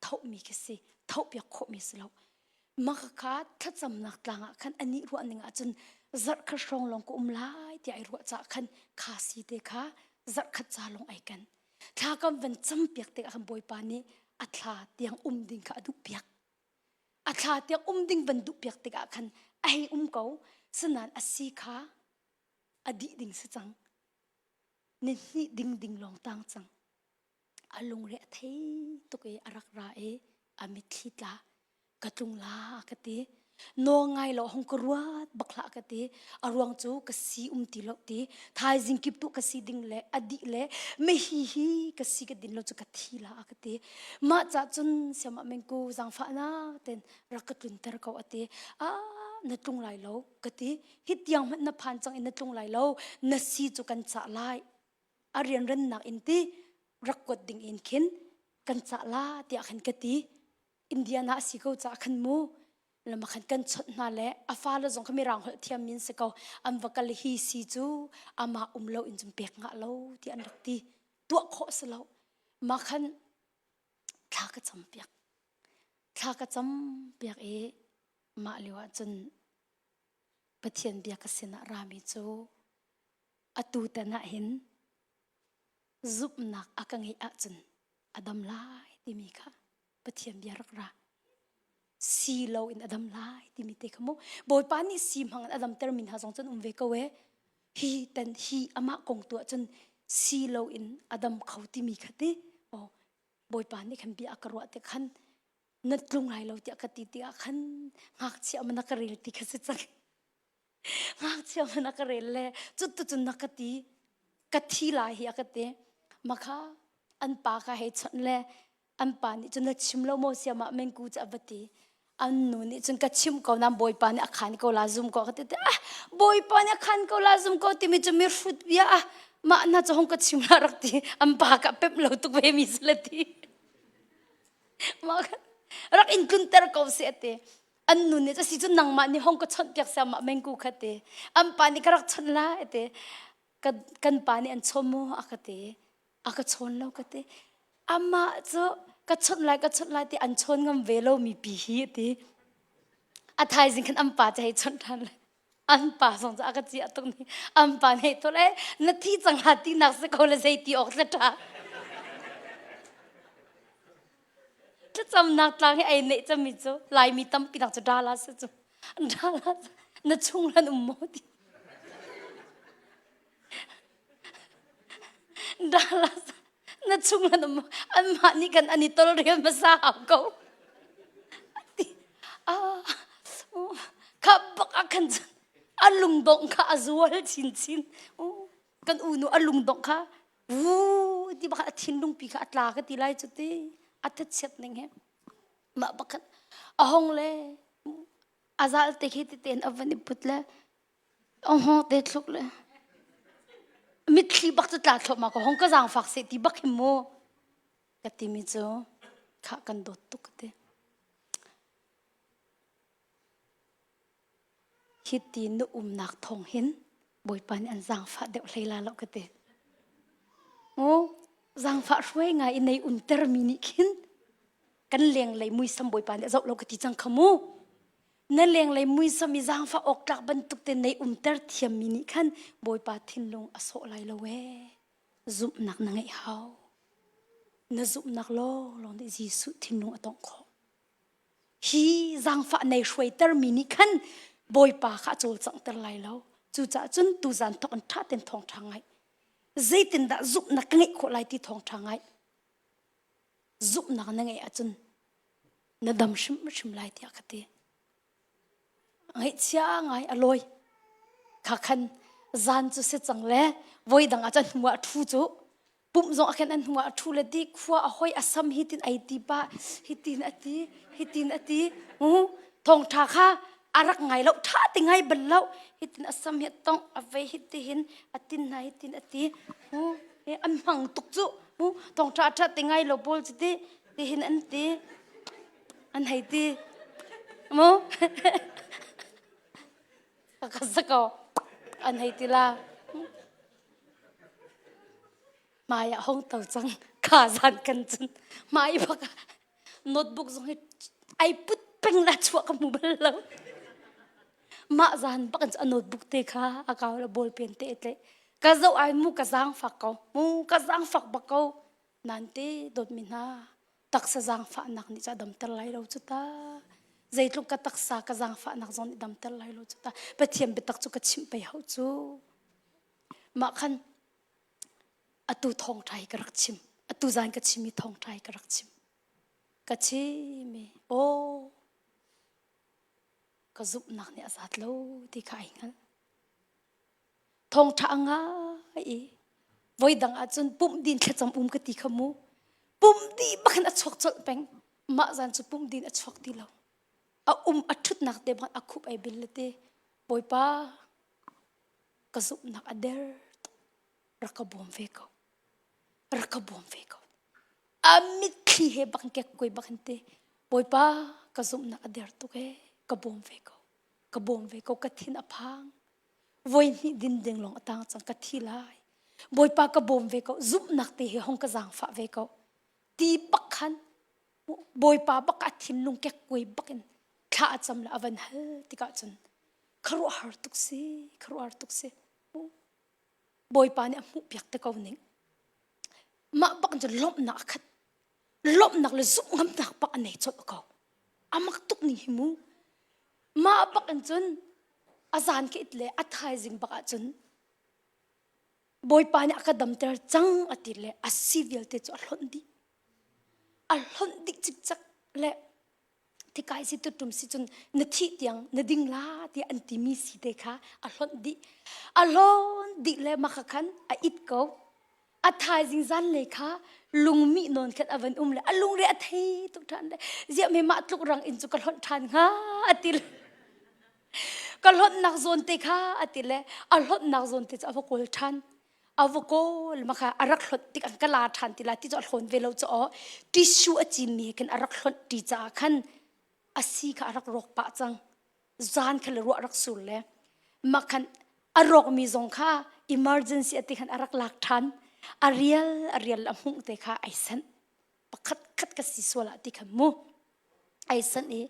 thohmi khi si. Thohpiak khawhmi si lo. Mah khakha thlacamnak tlang ah khan anih ruah ning ahcun zarh khat hrawng lawng ka um lai tiah ai ruah caah khan kha si te kha zarh khat ca lawng ai ken. Thla kan van campiak tikah khan Bawipa nih a thla tiang um ding kha a duhpiak. A thla tiang um ding van duhpiak tikah khan a hei um ko. Sinain a si kha a dih ding si cang. Ni hnih ding ding lawng tang cang. A lungre a thei tuk i a rak ra i a mitthli tla. Ka tlung la ka ti. Nawl ngai lo hong ka ruat bak hlah ka ti. A ruang cu ka si um ti lo ti. Thaizing kip tu ka si ding le a dih le mehi hi ka si ka din lo cu ka thi la a ka ti. Mah ca cun siamah mengku zaangfahnak ten rak ka tlunter ko a ti. Ah na tlung lai lo ka ti. Hi tiang hmanh na phan cang in na tlung lai lo. Na si cu kan cah lai. A rianrannak in ti rak kuat ding in khin kan cah la tiah khan ka ti. Indiana a si ko caah khan mu lama khan kan chawnh hna le a fale zong kha mirang holh thiam min si ko an va kal hi si cu amah um lo in cun pek ngah lo ti an rak ti tuah khawh si lo mah khan thla ka cam piak thla ka cam piak i mah lio ah cun Pathian bia ka sinah rami cu atu tan ah hin zumhnak a ka ngeih ahcun a dam lai timi kha Pathian bia rak ra. Si lo in a dam lai timi te kha mu. Bawipa nih si hmang in a damter mi hna zong cun um ve ko e. Hi tan hi amah kong tu ahcun si lo in a dam kho timi kha ti. Oh, Bawipa nih khan bia a ka ruah te khan na tlung lai lo tiah ka ti tikah khan ngakchia man a ka rel ti kha si cang. Ngakchia man a ka rel le cut tu cun na ka ti ka thi lai hi a ka ti. Makha an pa kha hei chawnh le an pa nih cun na chim lo maw siamah mengku cu a va ti. An nu nih cun ka chim ko nan bawipa nih a khan ko la zum ko ka ti te ah bawipa nih a khan ko la zum ko timi cu mi hrut bia ah mah na cu hong ka chim la rak ti an pa ka pep lo tuk ve mi si le ti mah rak in tlunter ko seh ti an nu nih si cu nangmah nih hong ka chawnh piak siamah mengku kha ti an pa nih ka rak chawnh la ti kan pa nih an chawn maw a ka ti a ka chawn lo ka ti amah cu ka chawnh lai ka chawnh lai ti an chawn ngam ve lo mi pi hi ti a thaizing khan an pa cu hei chawnh ṭhan le an pa zong cu a ka ciah tuk ni an pa nih thol e na thi cang la ti nak si ko le zei ti awk tla ṭha Thlacamnak tlang hi ei neih cami cu Laimi tampi nak cu Dallas cu Dallas na chung lan um maw ti Dallas na chung lan um maw anmah nih kan an i tolrel hmasa hau ko ti ah kha bak ah khan a lung. lungdongh kha a zual chinchin. Kan unu a lungdongh kha wu ti bak a thinlungpi kha a tla ka ti lai cu ti a thachiat ning he. Mah bakhat a hong le a zal te khi ti tein a van i put le a hong te thluk le mitthli bak cu tla thluahmah ko hong ka zaangfak seh ti bak hi mu ka timi cu khah kan dawt tuk ka ti. Hi ti na umnak thawng hin Bawipa nih an zaangfah deuh hlei la lo ka ti. Mu zaangfah hruai ngai i nei umtermi nih khin kan lenglei muisam Bawipa nih a zoh lo ka ti cang kha mu. Na lenglei muisam i zaangfah awk tlak bantuk te nei umter thiammi nih khan Bawipa thinlung a sawh lai lo ee. Zumhnak na ngeih hau. Na zumhnak lawnglawng nih Jesuh thinlung a tongh khawh. Hi zaangfah nei hruaitermi nih khan Bawipa kha a cawlcanghter lai lo. Cucaah cun tuzan thawk in ṭha tein thawngṭha ngaih. Zeitindah zumhnak ka ngeih khawh lai ti thawngṭha ngaih. Zumhnak na ngeih ahcun na dam hrimhrim lai tiah ka ti. Ngaihchia ngai a lawi. Kha khan zan cu si cang le voi dang ah cun hnu ah ṭhu cu pumh zong a khen an hnu ah a ṭhu le ti khua a hoi a sam hi tin ai ti pa hi tin a ti hi tin a ti thawngṭha kha a rak ngai lo ṭha ti ngai bal lo hi tin a sam hi a tongh a vei hi ti hin a tin hna hi tin a ti an hmang tuk cu thawngṭha ṭha ti ngai lo pawl cu ti ti hin an ti an hei ti mu ka sako an hei ti la Hmai ah hong to cang kha zan kan cun hmai bak ah notebook zong hi ai put peng la chuah ka hmu bal lo. Mah zan bak in a notebook te kha a kau la ball pen te tle ka zoh ai mu ka zaang fak ko mu ka zaang fak bak ko nan te dawt mi hna taksa zaangfahnak nih ca damter lai lo cu ta zeitluk ka taksa ka zaangfahnak zong nih damter lai lo cu ta Pathian biatak cu ka chimh pei hau cu mah khan Atu thawngṭha hi ka rak chim. Atu zan ka chim i thawngṭha hi ka rak chim. Ka chim i aw ka zumhnak nih a zat lo ti kha ai hngalh. Thawngṭha a ngai i voi dang ahcun pumh din thlacam um ka ti kha mu. Pumh dih bak in a chuak colh peng. Mah zan cu pumh din a chuak ti lo. A um a ṭhutnak te bang a khup ai bil le te. Bawipa ka zumhnak a der tuk rak ka bawm ve ko rak ka bawm ve ko a mitthli he bak kek koi bak in te bawipa ka zumhnak a der tuk e ka bawm ve ko ka bawm ve ko ka thin a phang voi hnih din ding lawng a tang cang ka thi lai bawipa ka bawm ve ko zumhnak te he hong ka zaangfah ve ko ti bak khan bawipa bak a thinlung kek kuai bak in thla a cam le a van hal tikah cun khuaruahhar tuk si khuaruahhar tuk si bawipa nih a hmuhpiak te ko ning mah bak cun lawmhnak a khat lawmhnak le zumh ngamnak bak a nei colh ko amak tuk ning hi mu mah bak in cun a zan ke it le a thaizing bak ah cun bawipa nih a ka damter cang a ti le a si vialte cu a hlonh dih a hlonh dih cikcek le thikai si tutum si cun na thih tiang na ding la tiah an timi si te kha a hlonh dih a hlawn dih le maka khan a it ko a thaizing zan le kha lungmi nawn khan a van um le a lungre a thei tuk ṭhan le ziah me mah tluk rang in cu ka hlonh ṭhan hnga a ti le ka hlonhnak zawn te kha a ti le a hlonhnak zawn te cu a va kawl ṭhan a va kawl ma kha a rak hlonh tik an ka la ṭhan ti la ti cu a hlawn ve lo cu aw tissue a cimmi khin a rak hlonh ṭi caah khan a si kha a rak rawk pah cang zan kha le ruah rak sur le mah khan a rawkmi zong kha emergency a ti khan a rak lak ṭhan a rial a rial a hmuh te kha ai sanh pakhat khat ka si sual ah ti khan mu ai sanh i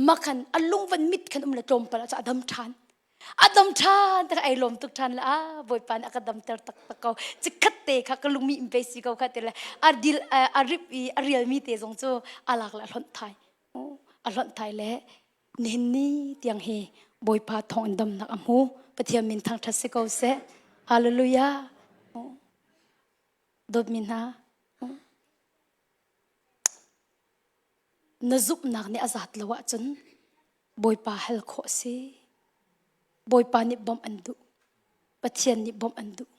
makhan a lung van mit khan um le tlawmpal ah a dam ṭhan a dam ṭhan tak ai lawm tuk ṭhan le a bawipa nih a ka damter tak tak ko chikkhat te kha ka lungmi in pe si ko kha te le a dil a rip i a rialmi te zong cu a lak le a hlonh thai a hlonh thai le nihin ni tiang hi bawipa thawng in damnak a hmu pathian min thangṭhat si ko seh hallelujah dawtmi hna Na zumhnak nih a zat lo ahcun Bawipa hal khawh a si. Bawipa nih bawmh an duh. Pathian nih bawmh an duh.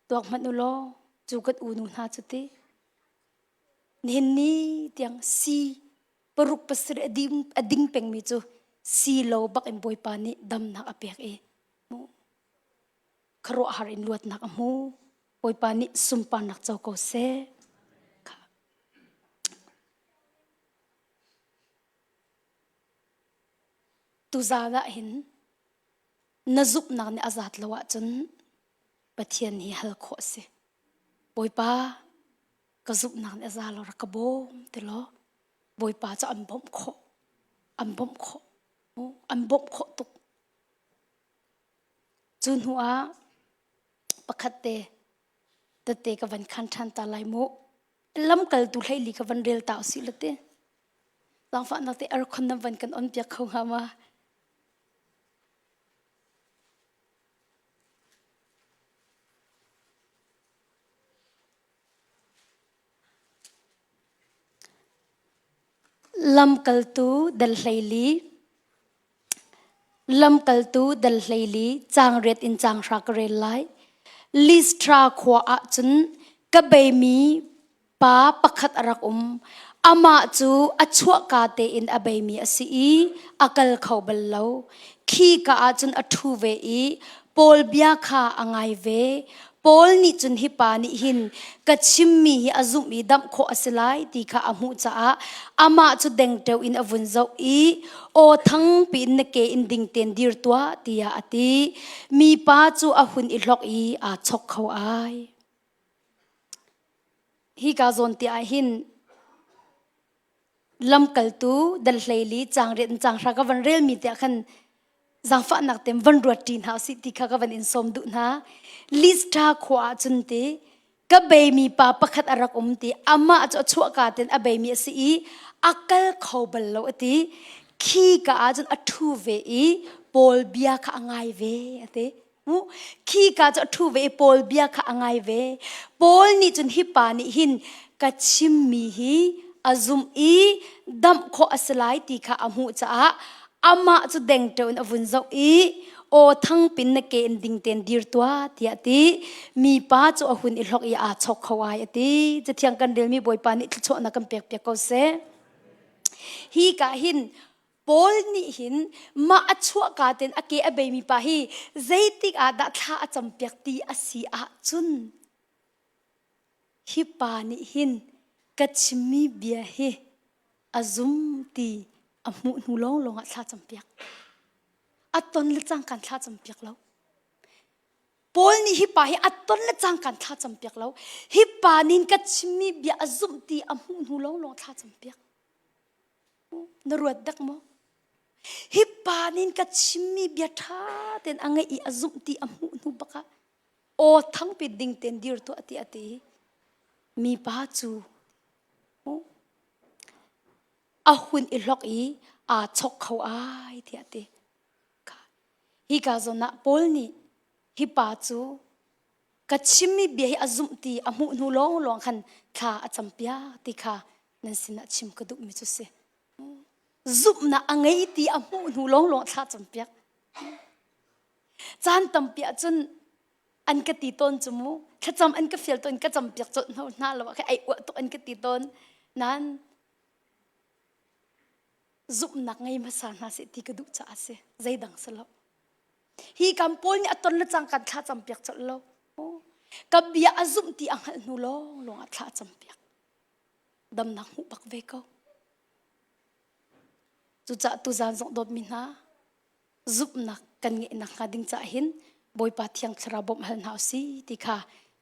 Tuak hmanh u law cu kan unu hna cu ti. Nihin ni tiang si paruk pasarih a ding, a ding pengmi cu si lo bak in Bawipa nih damnak a pek i mu khuaruahhar in luatnak a hmu. Bawipa nih sunparnak co ko seh. Tuzaan ah hin na zumhnak nih a zat lo ahcun Pathian hi hal khawh a si. Bawipa ka zumhnak nih a za lo rak ka bawm ti law Bawipa cu an bawmh khawh. An bawmh khawh. An bawmh khawh tuk. Cu hnu ah pakhat te tete ka van khan ṭhan ta lai mu. Lamkaltu hleili ka van rel ta usih la ti. Zaangfahnak te aircon nan van kan on piak kho hnga ma? Lamkaltu dal 14 Lamkaltu dal 14 caang riat in caang hra ka rel lai. Listra khua ah cun ka beimi pa pakhat a rak um. Amah cu a chuahka tein a beimi a si i a kal kho bal lo. Khi ka ah cun a ṭhu ve i Paul bia kha a ngai ve. Paul nih cun hi pa nih hin ka chimmi hi a zumh i damh khawh a si lai ti kha a hmuh caah amah cu dengteo in a vun zoh i aw thangpi in na ke in ding tein dir tuah tiah a ti. Mipa cu a hun i hlok i aa chok kho ai. Hika zawn te ah hin lamkaltu dal 14 caang riat in caang hra ka van relmi te ah khan zaangfahnak tem van ruat ṭi hna usih ti kha ka van in sawm duh hna. Listra khua ah cun ti ka beimi pa pakhat a rak um ti amah cu a chuahka ten a beimi a si i a kal kho bal lo a ti. Khi ka ah cun a ṭhu ve i Paul bia kha a ngai ve a ti. Khi ka cu a ṭhu ve i Paul bia kha a ngai ve. Paul nih cun hi pa nih hin ka chimmi hi a zumh i damh khawh a si lai ti kha a hmuh caah amah cu dengteo in a vun zoh i aw thangpin na ke in ding tein dir tuah tiah a ti. Mipa cu a hun i hlok i aa chawk kho ai a ti. Cathiang kan relmi Bawipa nih thluachuahnak kan pek piak ko seh. Hi ka hin Paul nih hin mah a chuahka ten a ke a beimi pa hi zeitik ah dah thla a campiak ti a si ahcun hi pa nih hin ka chimmi bia hi a zum ti a hmuh hnu lawnglawng ah thla campiak. A ton le cangkan thla campiak lo. Paul nih hi pa hi a ton le cangkan thla campiak lo. Hi pa nih ka chimmi bia a zumh ti a hmuh hnu lawnglawng thla campiak. Na ruat dak maw? Hi pa nih ka chimmi bia ṭha tein a ngaih i a zumh ti a hmuh hnu bak ah aw thangpi ding tein dir tuah ti a ti. Mi pa cu a hun i hlok i aa chok kho ai tiah a ti. Hi ka zawn ah Paul nih hi pa cu ka chimmi bia hi a zumh ti a hmuh hnu lawnglawng khan thla a campiak ti kha nan sinah chim ka duhmi cu si. Zumhnak a ngei ti a hmuh hnu lawnglawng thla campiak. Caan tampi ahcun an ka ti tawn cu mu thlacam an ka fial tawn ka campiak colh hna lo ah ai uah tuk an ka ti tawn nan zumhnak ngei hmasa hna seh ti ka duh caah si zeidang si lo Hi kam pawl nih a ton le cang kan thla campiak colh lo. Ka bia a zumh ti a hngalh hnu lawng lawng ah thla a campiak. Damnak hmuh bak ve ko. Cucaah tuzaan zong dawtmi hna zumhnak kan ngeih nakhnga ding caah hin Bawipa Thiang Thlarau bawmh hal hna usih ti kha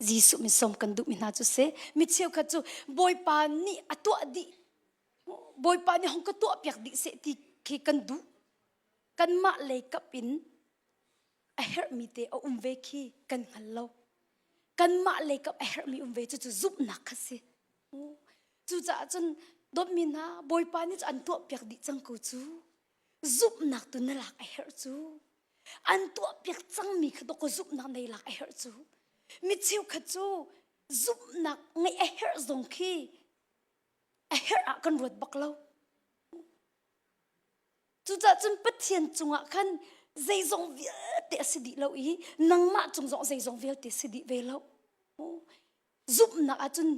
Jesuh min sawm kan duhmi hna cu si. Mi cheukhat cu Bawipa nih a tuah dih Bawipa nih hong ka tuah piak dih seh ti khi kan duh. Kanmah lei kap in a herhmi te a um ve khi kan hngal lo. Kanmah lei kap a herhmi um ve cucu zumhnak kha si. Cucaah cun dawtmi hna Bawipa nih cu an tuahpiak dih cang ko cu. Zumhnak tu na lak a herh cu. An tuahpiak cangmi kha dawk zumhnak nei lak a herh cu. Mi cheukhat cu zumhnak ngeih a herh zong khi a herh ah kan ruat bak lo. Cucaah cun Pathian cungah khan zeizong vialte a si dih lo i nangmah cung zong zeizong vialte si dih ve lo. Zumhnak ahcun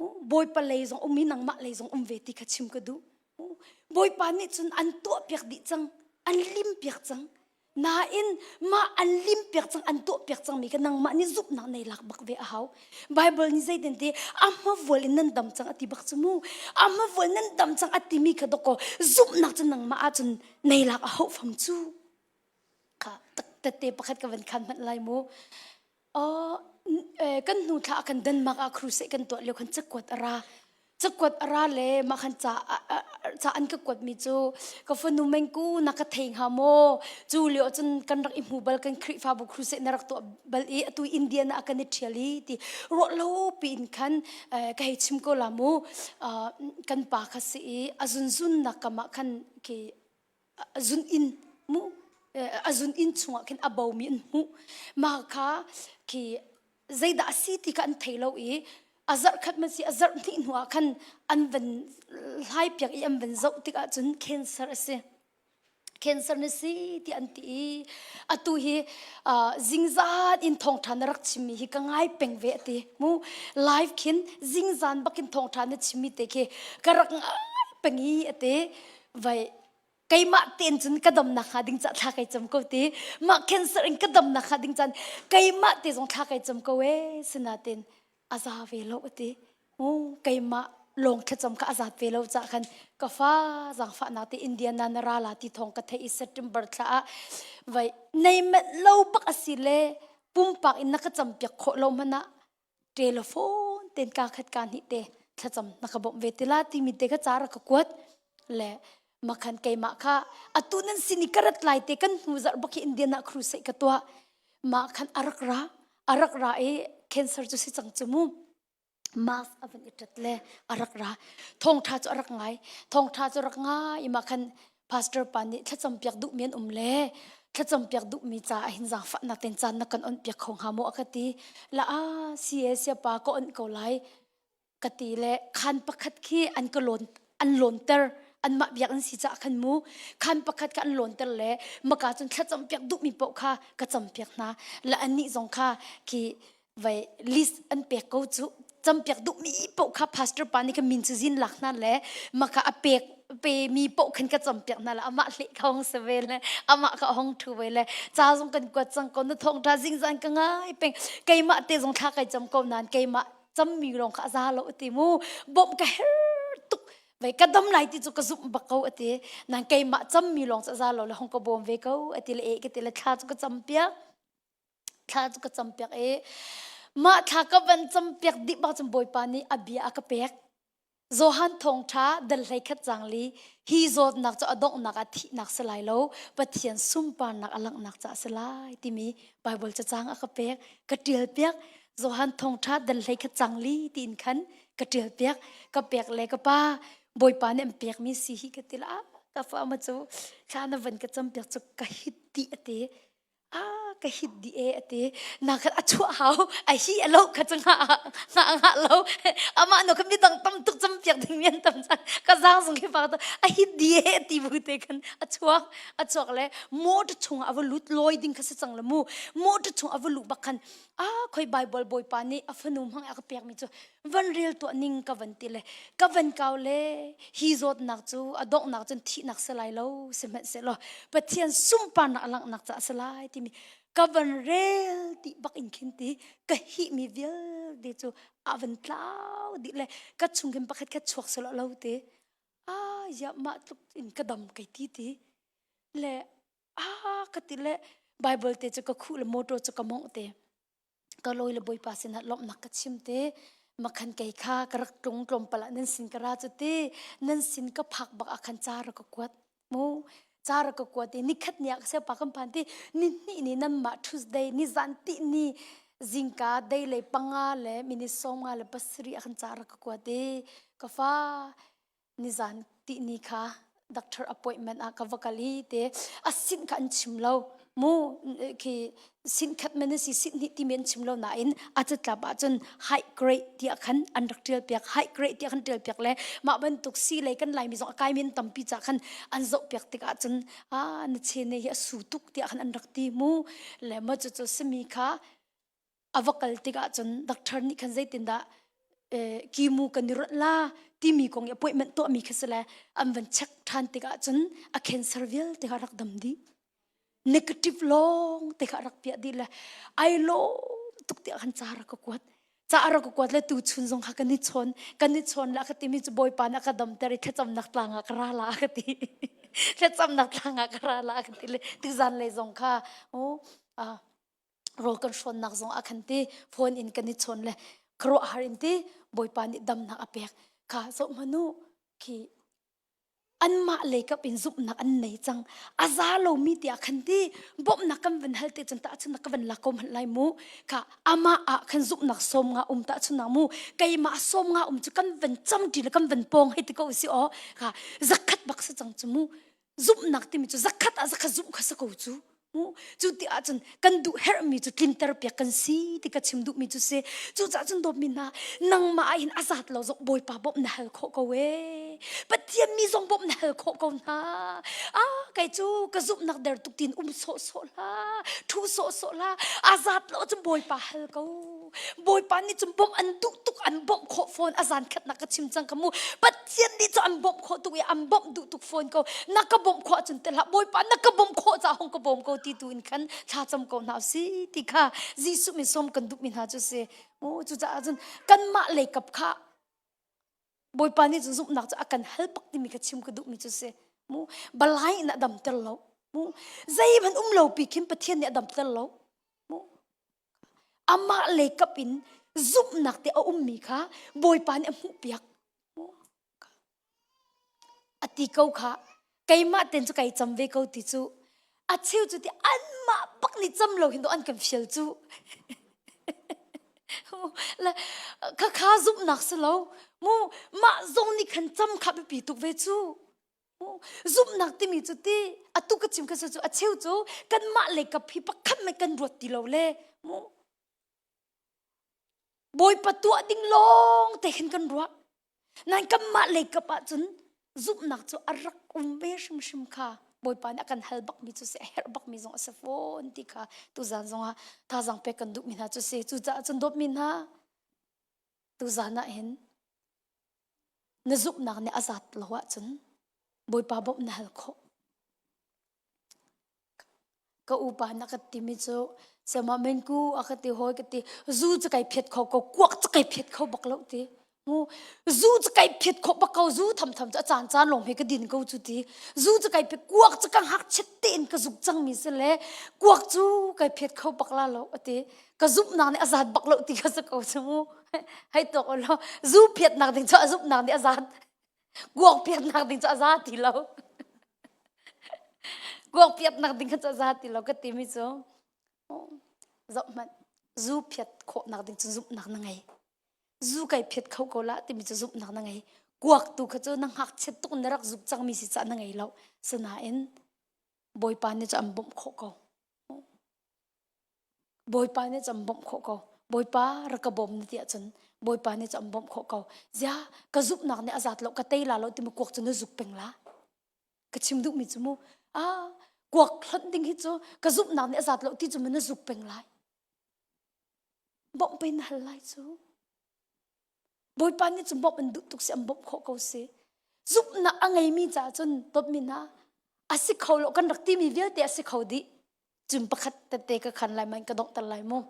Bawipa lei zong um i nangmah lei zong um ve ti kha chim ka duh. Bawipa nih cun an tuahpiak dih cang, an limpiak cang. Nain mah an limpiak cang, an tuahpiak cangmi kha nangmah nih zumhnak nei lak bak ve a hau. Bible nih zeitin ti a hmavual in nan dam cang a ti bak cu mu. A hmavual nan dam cang a timi kha dawkaw zumhnak cu nangmah ahcun nei lak a hauh fam cu. Kha tette pakhat ka van khan hmanh lai mu. Kan hnu thla ah khan Denmark ah crusade kan tuah lio khan cakuat a ra. Cakuat a ra le mah khan ca ca an ka kuatmi cu ka fanu mengku na ka thei hnga maw? Cu lio cun kan rak i hmu bal kan Khrihfabu crusade na rak tuah bal i atu Indian ah kan i ṭhial i ti ruah lo piin khan ka hei chim ko la mu. Kan pa kha si i a zunzun nak kam ah khan khi zun inn mu a zun inn chungah khin a bomi an hmuh mah kha khi zeidah a si ti kha an thei lo i a zarh khat man si a zarh hnih hnu ah khan an van hlai piak i an van zoh tikah cun cancer a si cancer na si ti an ti i atu hi zingzan in thawngṭha na rak chimmi hi ka ngai peng ve ati mu live khin zingzan bakin thawngṭha na chimmi te khi ka rak ngai peng i ati vai keimah tein cun ka damnak hnga ding cah thla kai cam ko ti mah cancer in ka damnak hnga ding caan keimah te zong thla kai cam ko e sinatin a za ve lo ati mu keimah lawng thlacam kha a zat ve lo cah khan ka fa zaangfahnak te Indiana na ra la ti thawng ka theih i September thla ah vai nei manh lo bak asi le pumpak in na ka cam piak khawh lo hmanh ah telephone ten ka khat ka hnih te thlacam na ka bawmh ve tila timi te ka ca ra ka kuat le makhan keimah kha atu nan sin i ka rat lai te kan hnu zarh bak hi Indian ah crusade ka tuah mah khan arak ra arak ra i cancer cu si cang cu mu mask a van i tat le arak ra thawngtha cu arak ngai thawngtha cu rak ngai i mah khan pastor pa nih thlacam piak duh mi an um le thlacam piak duh mi ca ah hin zaangfahnak ten caan na kan on piak kho hnga maw a ka ti la a si e sia pa ka on ko lai ka ti le khan pakhat khi an ka lawn an lawnter anmah biak an si caah khan mu khan pakhat kha an lawnter le maka cun thlacam piak duh mi paoh kha ka cam piak hna la annih zong kha khi vai list an pek ko cu campiak duhmi paoh kha pastor pa nih khan min cu zin lak hna le maka a pek pe mi paoh khan ka campiak hna le amah hleh ka hong se ve le amah ka hong thu ve le ca zong kan kuat cang ko na thawngtha zingzan ka ngai peng keimah te zong thla kai cam ko nan keimah cammi lawng kha a za lo ati mu bawmh ka her tuk vai ka dam lai ti cu ka zumh bak ko ati nan keimah cammi lawng cu a za lo le hong ka bawm ve ko ati le e ka ti le thla cu ka cam piak thla cu ka campiak i mah thla ka van campiak dih bak cun Bawipa nih a bia a ka pek. Johan thawngṭha dal hlei khat cang li hi zawtnak cu a donghnak ah thihnak si lai lo Pathian sunparnak a langhnak caah si lai timi Bible cacang a ka pek ka ṭial piak Johan thawngṭha dal hlei khat cang li tiin khan ka ṭial piak ka pek le ka pa Bawipa nih an pekmi si hi ka ti la ka fa ma cu thla na van ka campiak cu ka hit dih a ti ah ka hit di e ati na khat a chuah hau a hi a lo kha chu nga nga nga lo ama no ka mi dang tam tuk cham piak ding mian tam chan ka zang zong hi pa a hit di e ti bu te khan a chuak a chuak le motor chung a va lut loi ding kha se chang le mu motor chung a va lu bak khan a khoi bible boy pa nih a fanu hmang a ka pek mi chu van rel tuah ning ka van ti le ka van kau le hi zawtnak cu a donghnak cun thihnak si lai lo sihmanhsehlaw Pathian sunparnak a langhnak caah si lai timi ka van rel ti bak in khin ti ka hihmi vialte cu a van tlau dih le ka chung khin pakhat khat chuak selaw lo te a ya mah tluk in ka dam kai ti ti le a ka ti le Bible te cu ka khuh le motor cu ka mongh te ka lawi le bawipa sinah lawmhnak ka chim te makhan kei kha ka rak tlung tlawmpal ah nan sin ka ra cu ti nan sin ka phak bak ah khan ca rak ka kuat mu ca rak ka kuat i nikhat ni ah ka siapa kan phan ti ni hnih ni nan mah Tuesday ni zan ti ni zingka dei le panga le minute 57 ah khan ca rak ka kuat i ka fa nizan tihni kha doctor appointment ah ka va kal i te a sin kha an chim lo. Mu khi sin khat men si sin hnih ti men chim lo nain a catlap ahcun high grade tiah khan an rak tial piak high grade tiah khan tial piak le mah bantuk si lei kan laimi zong a kai men tampi ca khan an zoh piak tikah cun a na che ne hi a su tuk tiah khan an rak ti mu le ma cu cu simi kha a va kal tikah cun doctor nih khan zeitindah kimu kan i ronh la timi kong i appointment tuahmi kha si le an van check ṭhan tikah cun a cancer vialte kha rak dam dih negative lawng te kha rak piah dih le ai lawm tuk tiah khan ca rak ka kuat ca rak ka kuat le tu chun zong kha kan i chawn kan i chawn la ka timi cu bawipa na ka damter i thlacamnak tlang ah ka ra la ka ti thlacamnak tlang ah ka ra la ka ti le tuzan lei zong kha rawl kan hrawnnak zong ah khan ti phone in kan i chawn le khuaruahhar in ti bawipa nih damnak a pek kha zoh hmanu khi anmah lei kap in zumhnak an nei cang a za lomi tiah khan ti bawmhnak kan van hal te cun tahchunnak ka van lak ko hmanh lai mu kha amah ah khan zumhnak sawm nga um tahchunnak mu keimah sawm nga um cu kan van cam ti le kan van pawng hei ti ko si aw kha zakhat bak si cang cu mu zumhnak timi cu zakhat ah zakhat zumh kha si ko cu cu ti ahcun kan duh herhmi cu tlinter piak kan si ti ka chim duhmi cu si cucaah cun dawtmi hna nangmah ah hin a zat lo zong bawipa bawmh na hal khawh ko ee pathian mi zong bawmh na hal khawh ko hna ah kei cu ka zumhnak der tuk tin um sawh sawh la thu sawh sawh la a zat lo cun bawipa hal ko Bawipa nih cun bawmh an duh tuk an bawmh khawh fawn a zan khatnak ka chim cang ka mu Pathian nih cu an bawmh khawh tuk i an bawmh duh tuk fawn ko na ka bawmh khawh ahcun te hlah Bawipa na ka bawmh khawh caah hong ka bawm ko ti tu in khan thla cam ko hna si ti kha Jesuh min sawm kan duhmi hna cu si mu cucaah cun kanmah lei kap kha Bawipa nih cun zumhnak cu a kan hal bak timi kha chim ka duhmi cu si mu balai in a damter lo mu zeihmanh um lo pi khin Pathian nih a damter lo mu amah lei kap in zumhnak te a ummi kha Bawipa nih a hmuhpiak a ti ko kha keimah ten cu kai cam ve ko ti cu a cheu cu ti anmah bak nih cam lo hin do an kan fial cu le kha kha zumhnak si lo mu mah zong nih khan cam kha biapi tuk ve cu Zumhnak timi cu ti atu ka chim ka cu a cheu cu kanmah lei kap hi pakhat mei kan ruat ti lo le mu Bawipa tuah ding lawng te khin kan ruah nain kanmah lei kap ahcun zumhnak cu a rak um ve hrimhrim kha Bawipa nih a kan hal bakmi cu si a herh bakmi zong a si fawn ti kha tuzan zongah thazaang pek kan duhmi hna cu si cucaah cun dawtmi hna tuzan ah hin Na zumhnak nih a zat lo ahcun Bawipa bawmh na hal khawh. Ka upa na ka timi cu sama menku a ka ti hawi ka ti zu cu kai phiat kho ko kuak cu kai phiat kho bak lo ti mu zu cu kai phiat kho bak ko zu tham tham cu a caan caan lawng he ka din ko cu ti zu cu kai phiat kuak cu ka hngak chet tein ka zuk cang mi si le kuak cu kai phiat kho bak la lo ati ka zumhnak nih a zat bak lo ti kha si ko cu mu hei tuak u law zu phiatnak ding cu a zumhnak nih a zat kuak phiatnak ding cu a za ti lo kuak phiatnak ding kha cu a za ti lo ka timi cu zoh hmanh zu phiat khawhnak ding cu zumhnak na ngei zu kai phiat kho ko la timi cu zumhnak na ngei kuak tu kha cu na ngakchiat tuk na rak zuk cangmi si cah na ngei lo sinain bawipa nih cu an bawmh khawh ko Bawipa nih cun bawmh khawh ko. Bawipa rak ka bawm na ti ahcun Bawipa nih cun bawmh khawh ko. Zia ka zumhnak nih a zat lo ka tei la lo timi kuak cu na zuk peng la. Ka chim duhmi cu mu ah kuak hlonh ding hi cu ka zumhnak nih a zat lo ti cu mu na zuk peng lai. Bawmh pei na hal lai cu. Bawipa nih cun bawmh an duh tuk si an bawmh khawh ko si. Zumhnak a ngeimi caah cun dawtmi hna a si kho lo kan rak timi vialte a si kho dih. Cun pakhat tete ka khan lai man ka donghter lai mu.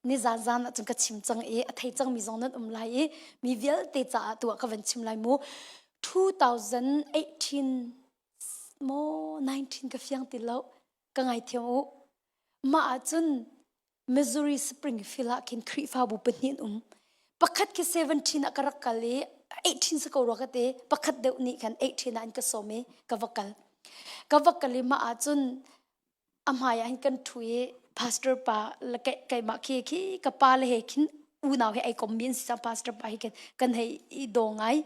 Ni zan zan ah cun ka chim cang i a thei cangmi zong nan um lai i mi vialte caah tu ah ka van chim lai mu. 2018 maw 19 ka fiang ti lo ka ngaithiam u. Mah ahcun Missouri Springfield ah khin Khrihfabu pahnih an um. Pakhat khi 17 ah ka rak kal i 18 si ko rua ka ti. Pakhat deuh nih khan 18 ah an ka sawm i ka va kal. Ka va kal i mah ahcun a hmai ah hin kan ṭhu i pastor pa le keimah khi khi ka pa le he khin unau he ai kom mi an si cang pastor pa hi khin kan hei i daw ngai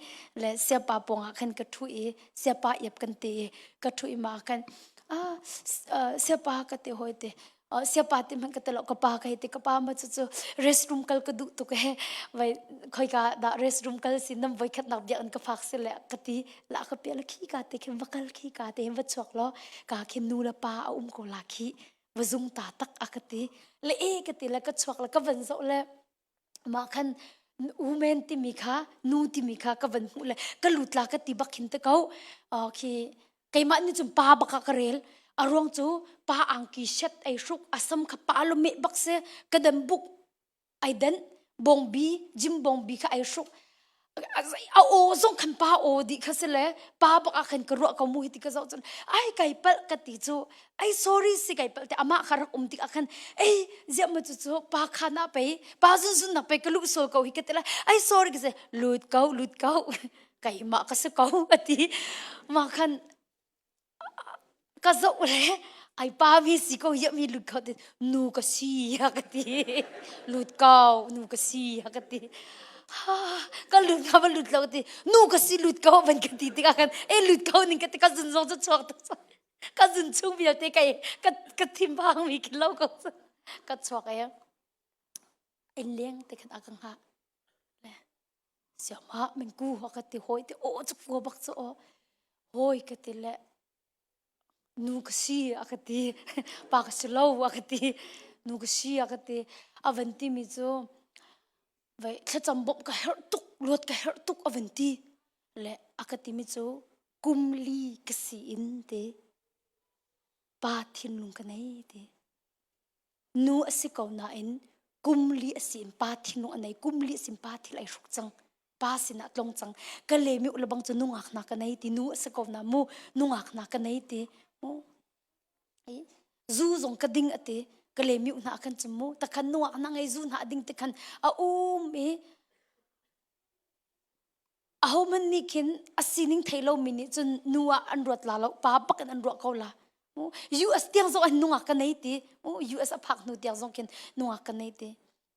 le siapa pawng ah khan ka ṭhu i siapa iap kan ti i ka ṭhu i mah ah khan. Ah siapa ka ti hoi te siapa ti hmanh ka ti lo ka pa ka hei ti ka pa ma cu cu restroom kal ka duh tuk he vai khoika dah restroom kal si nam voi khat nak biakinn ka phak si le ka ti la ka pia la khi ka te khin va kal khi ka te hin va chuak law ka khin nu le pa a um ko la khi va zung ta tak a ka ti le e ka ti le ka chuak le ka van zoh le mah khan women timi kha nu timi kha ka van hmuh le ka lut la ka ti bak khin te ko khi keimah nih cun pa bak ah ka rel a ruang cu pa angki shet ei hruk asam kha pa lo meh bak si ka dem buk ai den bongbi jim bongbi kha ai hruk a aw zong khan pa aw dih kha si le pa bak ah khan ka ruah ko mu hi ti ka zoh cun ai kai palh ka ti cu ai sorry si kai palh te amah kha rak um tik ah khan ei ziah ma cu cu pa kha na pei pa zun zun nak pei ka luh sol ko hi ka ti lai ai sorry ka si lut ko lut ko keimah ka si ko a ti mah khan ka zoh le ai pa mi si ko hiam hi lut kho ti nu ka si ha ka ti lut ko nu ka si ha ka ti ha ka lut ka va lut lo ti nu ka si lut ko van ka ti tikah khan e lut ko ning ka ti ka zun zong cu chuak tuk ka zun chung vialte kai ka ka thim phang mi khi lo ko ka chuak e in leng te khan a ka ngah le siama mingku ha ka ti hoi ti o chu ko bak chu o hoi ka ti le nu ka si a ka ti pa ka si lo a ka ti nu ka si a ka ti a van ti mi cu vai thlacam bawmh ka herh tuk luat ka herh tuk a van ti le a ka ti mi cu kum li ka si in ti pa thinlung ka nei ti Nu a si ko nain kum li a si in pa thinlung a nei kum li a si in pa thil ai hruk cang pa sinah tlong cang ka le mi ulabang cu nungak na ka nei ti nu a si ko na mu nungak na ka nei ti mu zu zong ka ding ati ka le mi hna khan chu mu takhan nungak na ngei zu hna ding te khan a um i Ahohmanh nih khin a sining thei lomi nih cun nu ah an ruat la lo, pa bak in an ruah ko la. US tiang zong an nungak ka nei ti. US a phak hnu tiang zong khin nungak ka nei ti.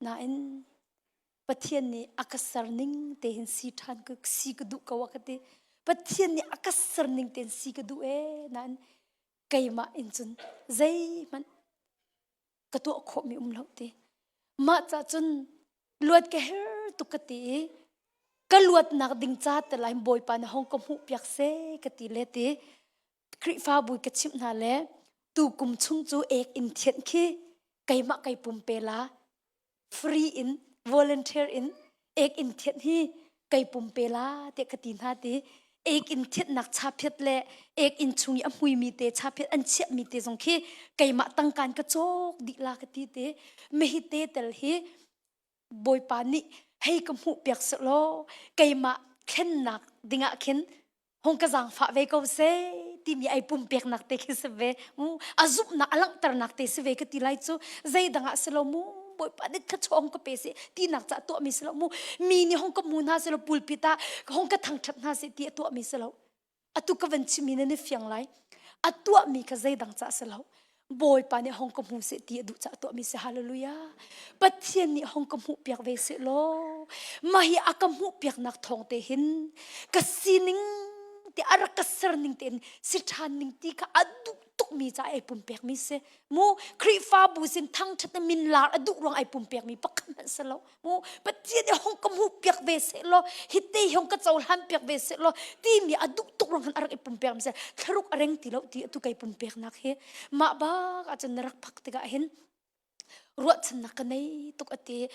Nain Pathian nih a ka ser ning te hin si ṭhan ka si ka duh ko a ka ti. Pathian nih a ka ser ning tein si ka duh ee. Nain keimah in cun zeihmanh ka tuah khawhmi um lo ti mah ca cun luat ka her tuk ka ti i ka luatnak ding ca te lai bawipa na hong ka hmuh piak se ka ti le ti Khrihfabu ka chimh hna le tu kum chung cu ek in thianh khi keimah kai pumpe la free in volunteer in ek in thianh hi kai pumpe la te ka ti hna ti ek in thianhnak chaphiat le ek in chung i a hmuimi te chaphiat an chiahmi te zong khi keimah tangkaan ka cawk dih la ka ti te mehi te tel hi bawipa nih hei ka hmuh piak selaw keimah thlennak dingah khin hong ka zaangfah ve ko seh timi ai pumpeknak te khi si ve mu a zumhnak a langhternak te si ve ka ti lai cu zeidang ah si lo mu bawipa nih thluachuah hong ka pe seh tinak ca tuahmi si lo mu mi nih hong ka mu hna si lo pulpit ah hong ka thangṭhat hna seh ti a tuahmi si lo atu ka van chimmi nan i fiang lai a tuahmi kha zeidang ca si lo Bawipa nih hong ka hmu seh ti a duh caah tuahmi si hallelujah Pathian nih hong ka hmuh piak ve seh law mah hi a ka hmuh piaknak thawng te hin ka sining te a rak ka ser ning tein si ṭhan ning ti kha a duh tukmi ca ai pumpek mi si mu Khrihfabu sin thangṭhat na min lar a duh ruang ai pumpek mi pakhat hmanh si lo mu Pathian nih hong ka hmuh piak ve seh law hi te hong ka cohlan piak ve seh law timi a duh tuk ruang khan a rak i pumpek mi thlaruk a reng ti lo ti atu kai pumpek nak hi mah bak ahcun na rak phak tikah hin ruahchannak ka nei tuk ati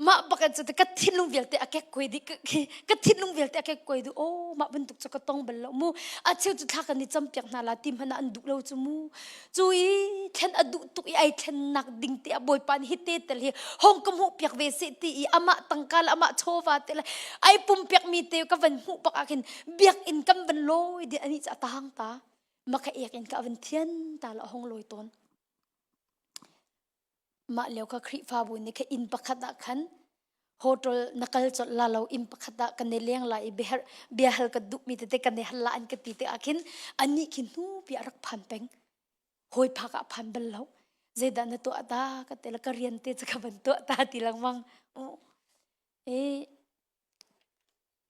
mah bak cu ka thinlung vialte a kek kuai dih ka thinlung vialte a kek kuai dih oh mah bantuk cu ka tong bal lo mu a cheu cu thla kan i cam piak hna la ti hmanh ah an duh lo cu mu Cu i thlen a duh tuk i ai thlennak ding te a bawipa nih hi te tel hi hong ka hmuh piak ve seh ti i amah tangka le amah chawva te le ai pum piak mi te ka van hmuh bak ah khin biakinn kan van lawi di ani cu a tang ta maka ek in ka van thian ta la hong lawi tawn Mah lio kha Khrihfabu nih kha inn pakhat ah khan hotel na kal colh la lo inn pakhat ah kan i leng lai i biaherh biahal ka duhmi tete kan i hal la an ka ti tikah khin anih khi hnupi a rak phan peng. Hawi phak ah phan bal lo. Zeidah na tuah ta ka ti le ka rian te cu ka van tuah ta ti lengmang. E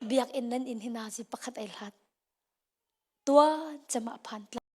biakinn nan inn hi nazi pakhat ai hlat. Tuan cem ah phan tla.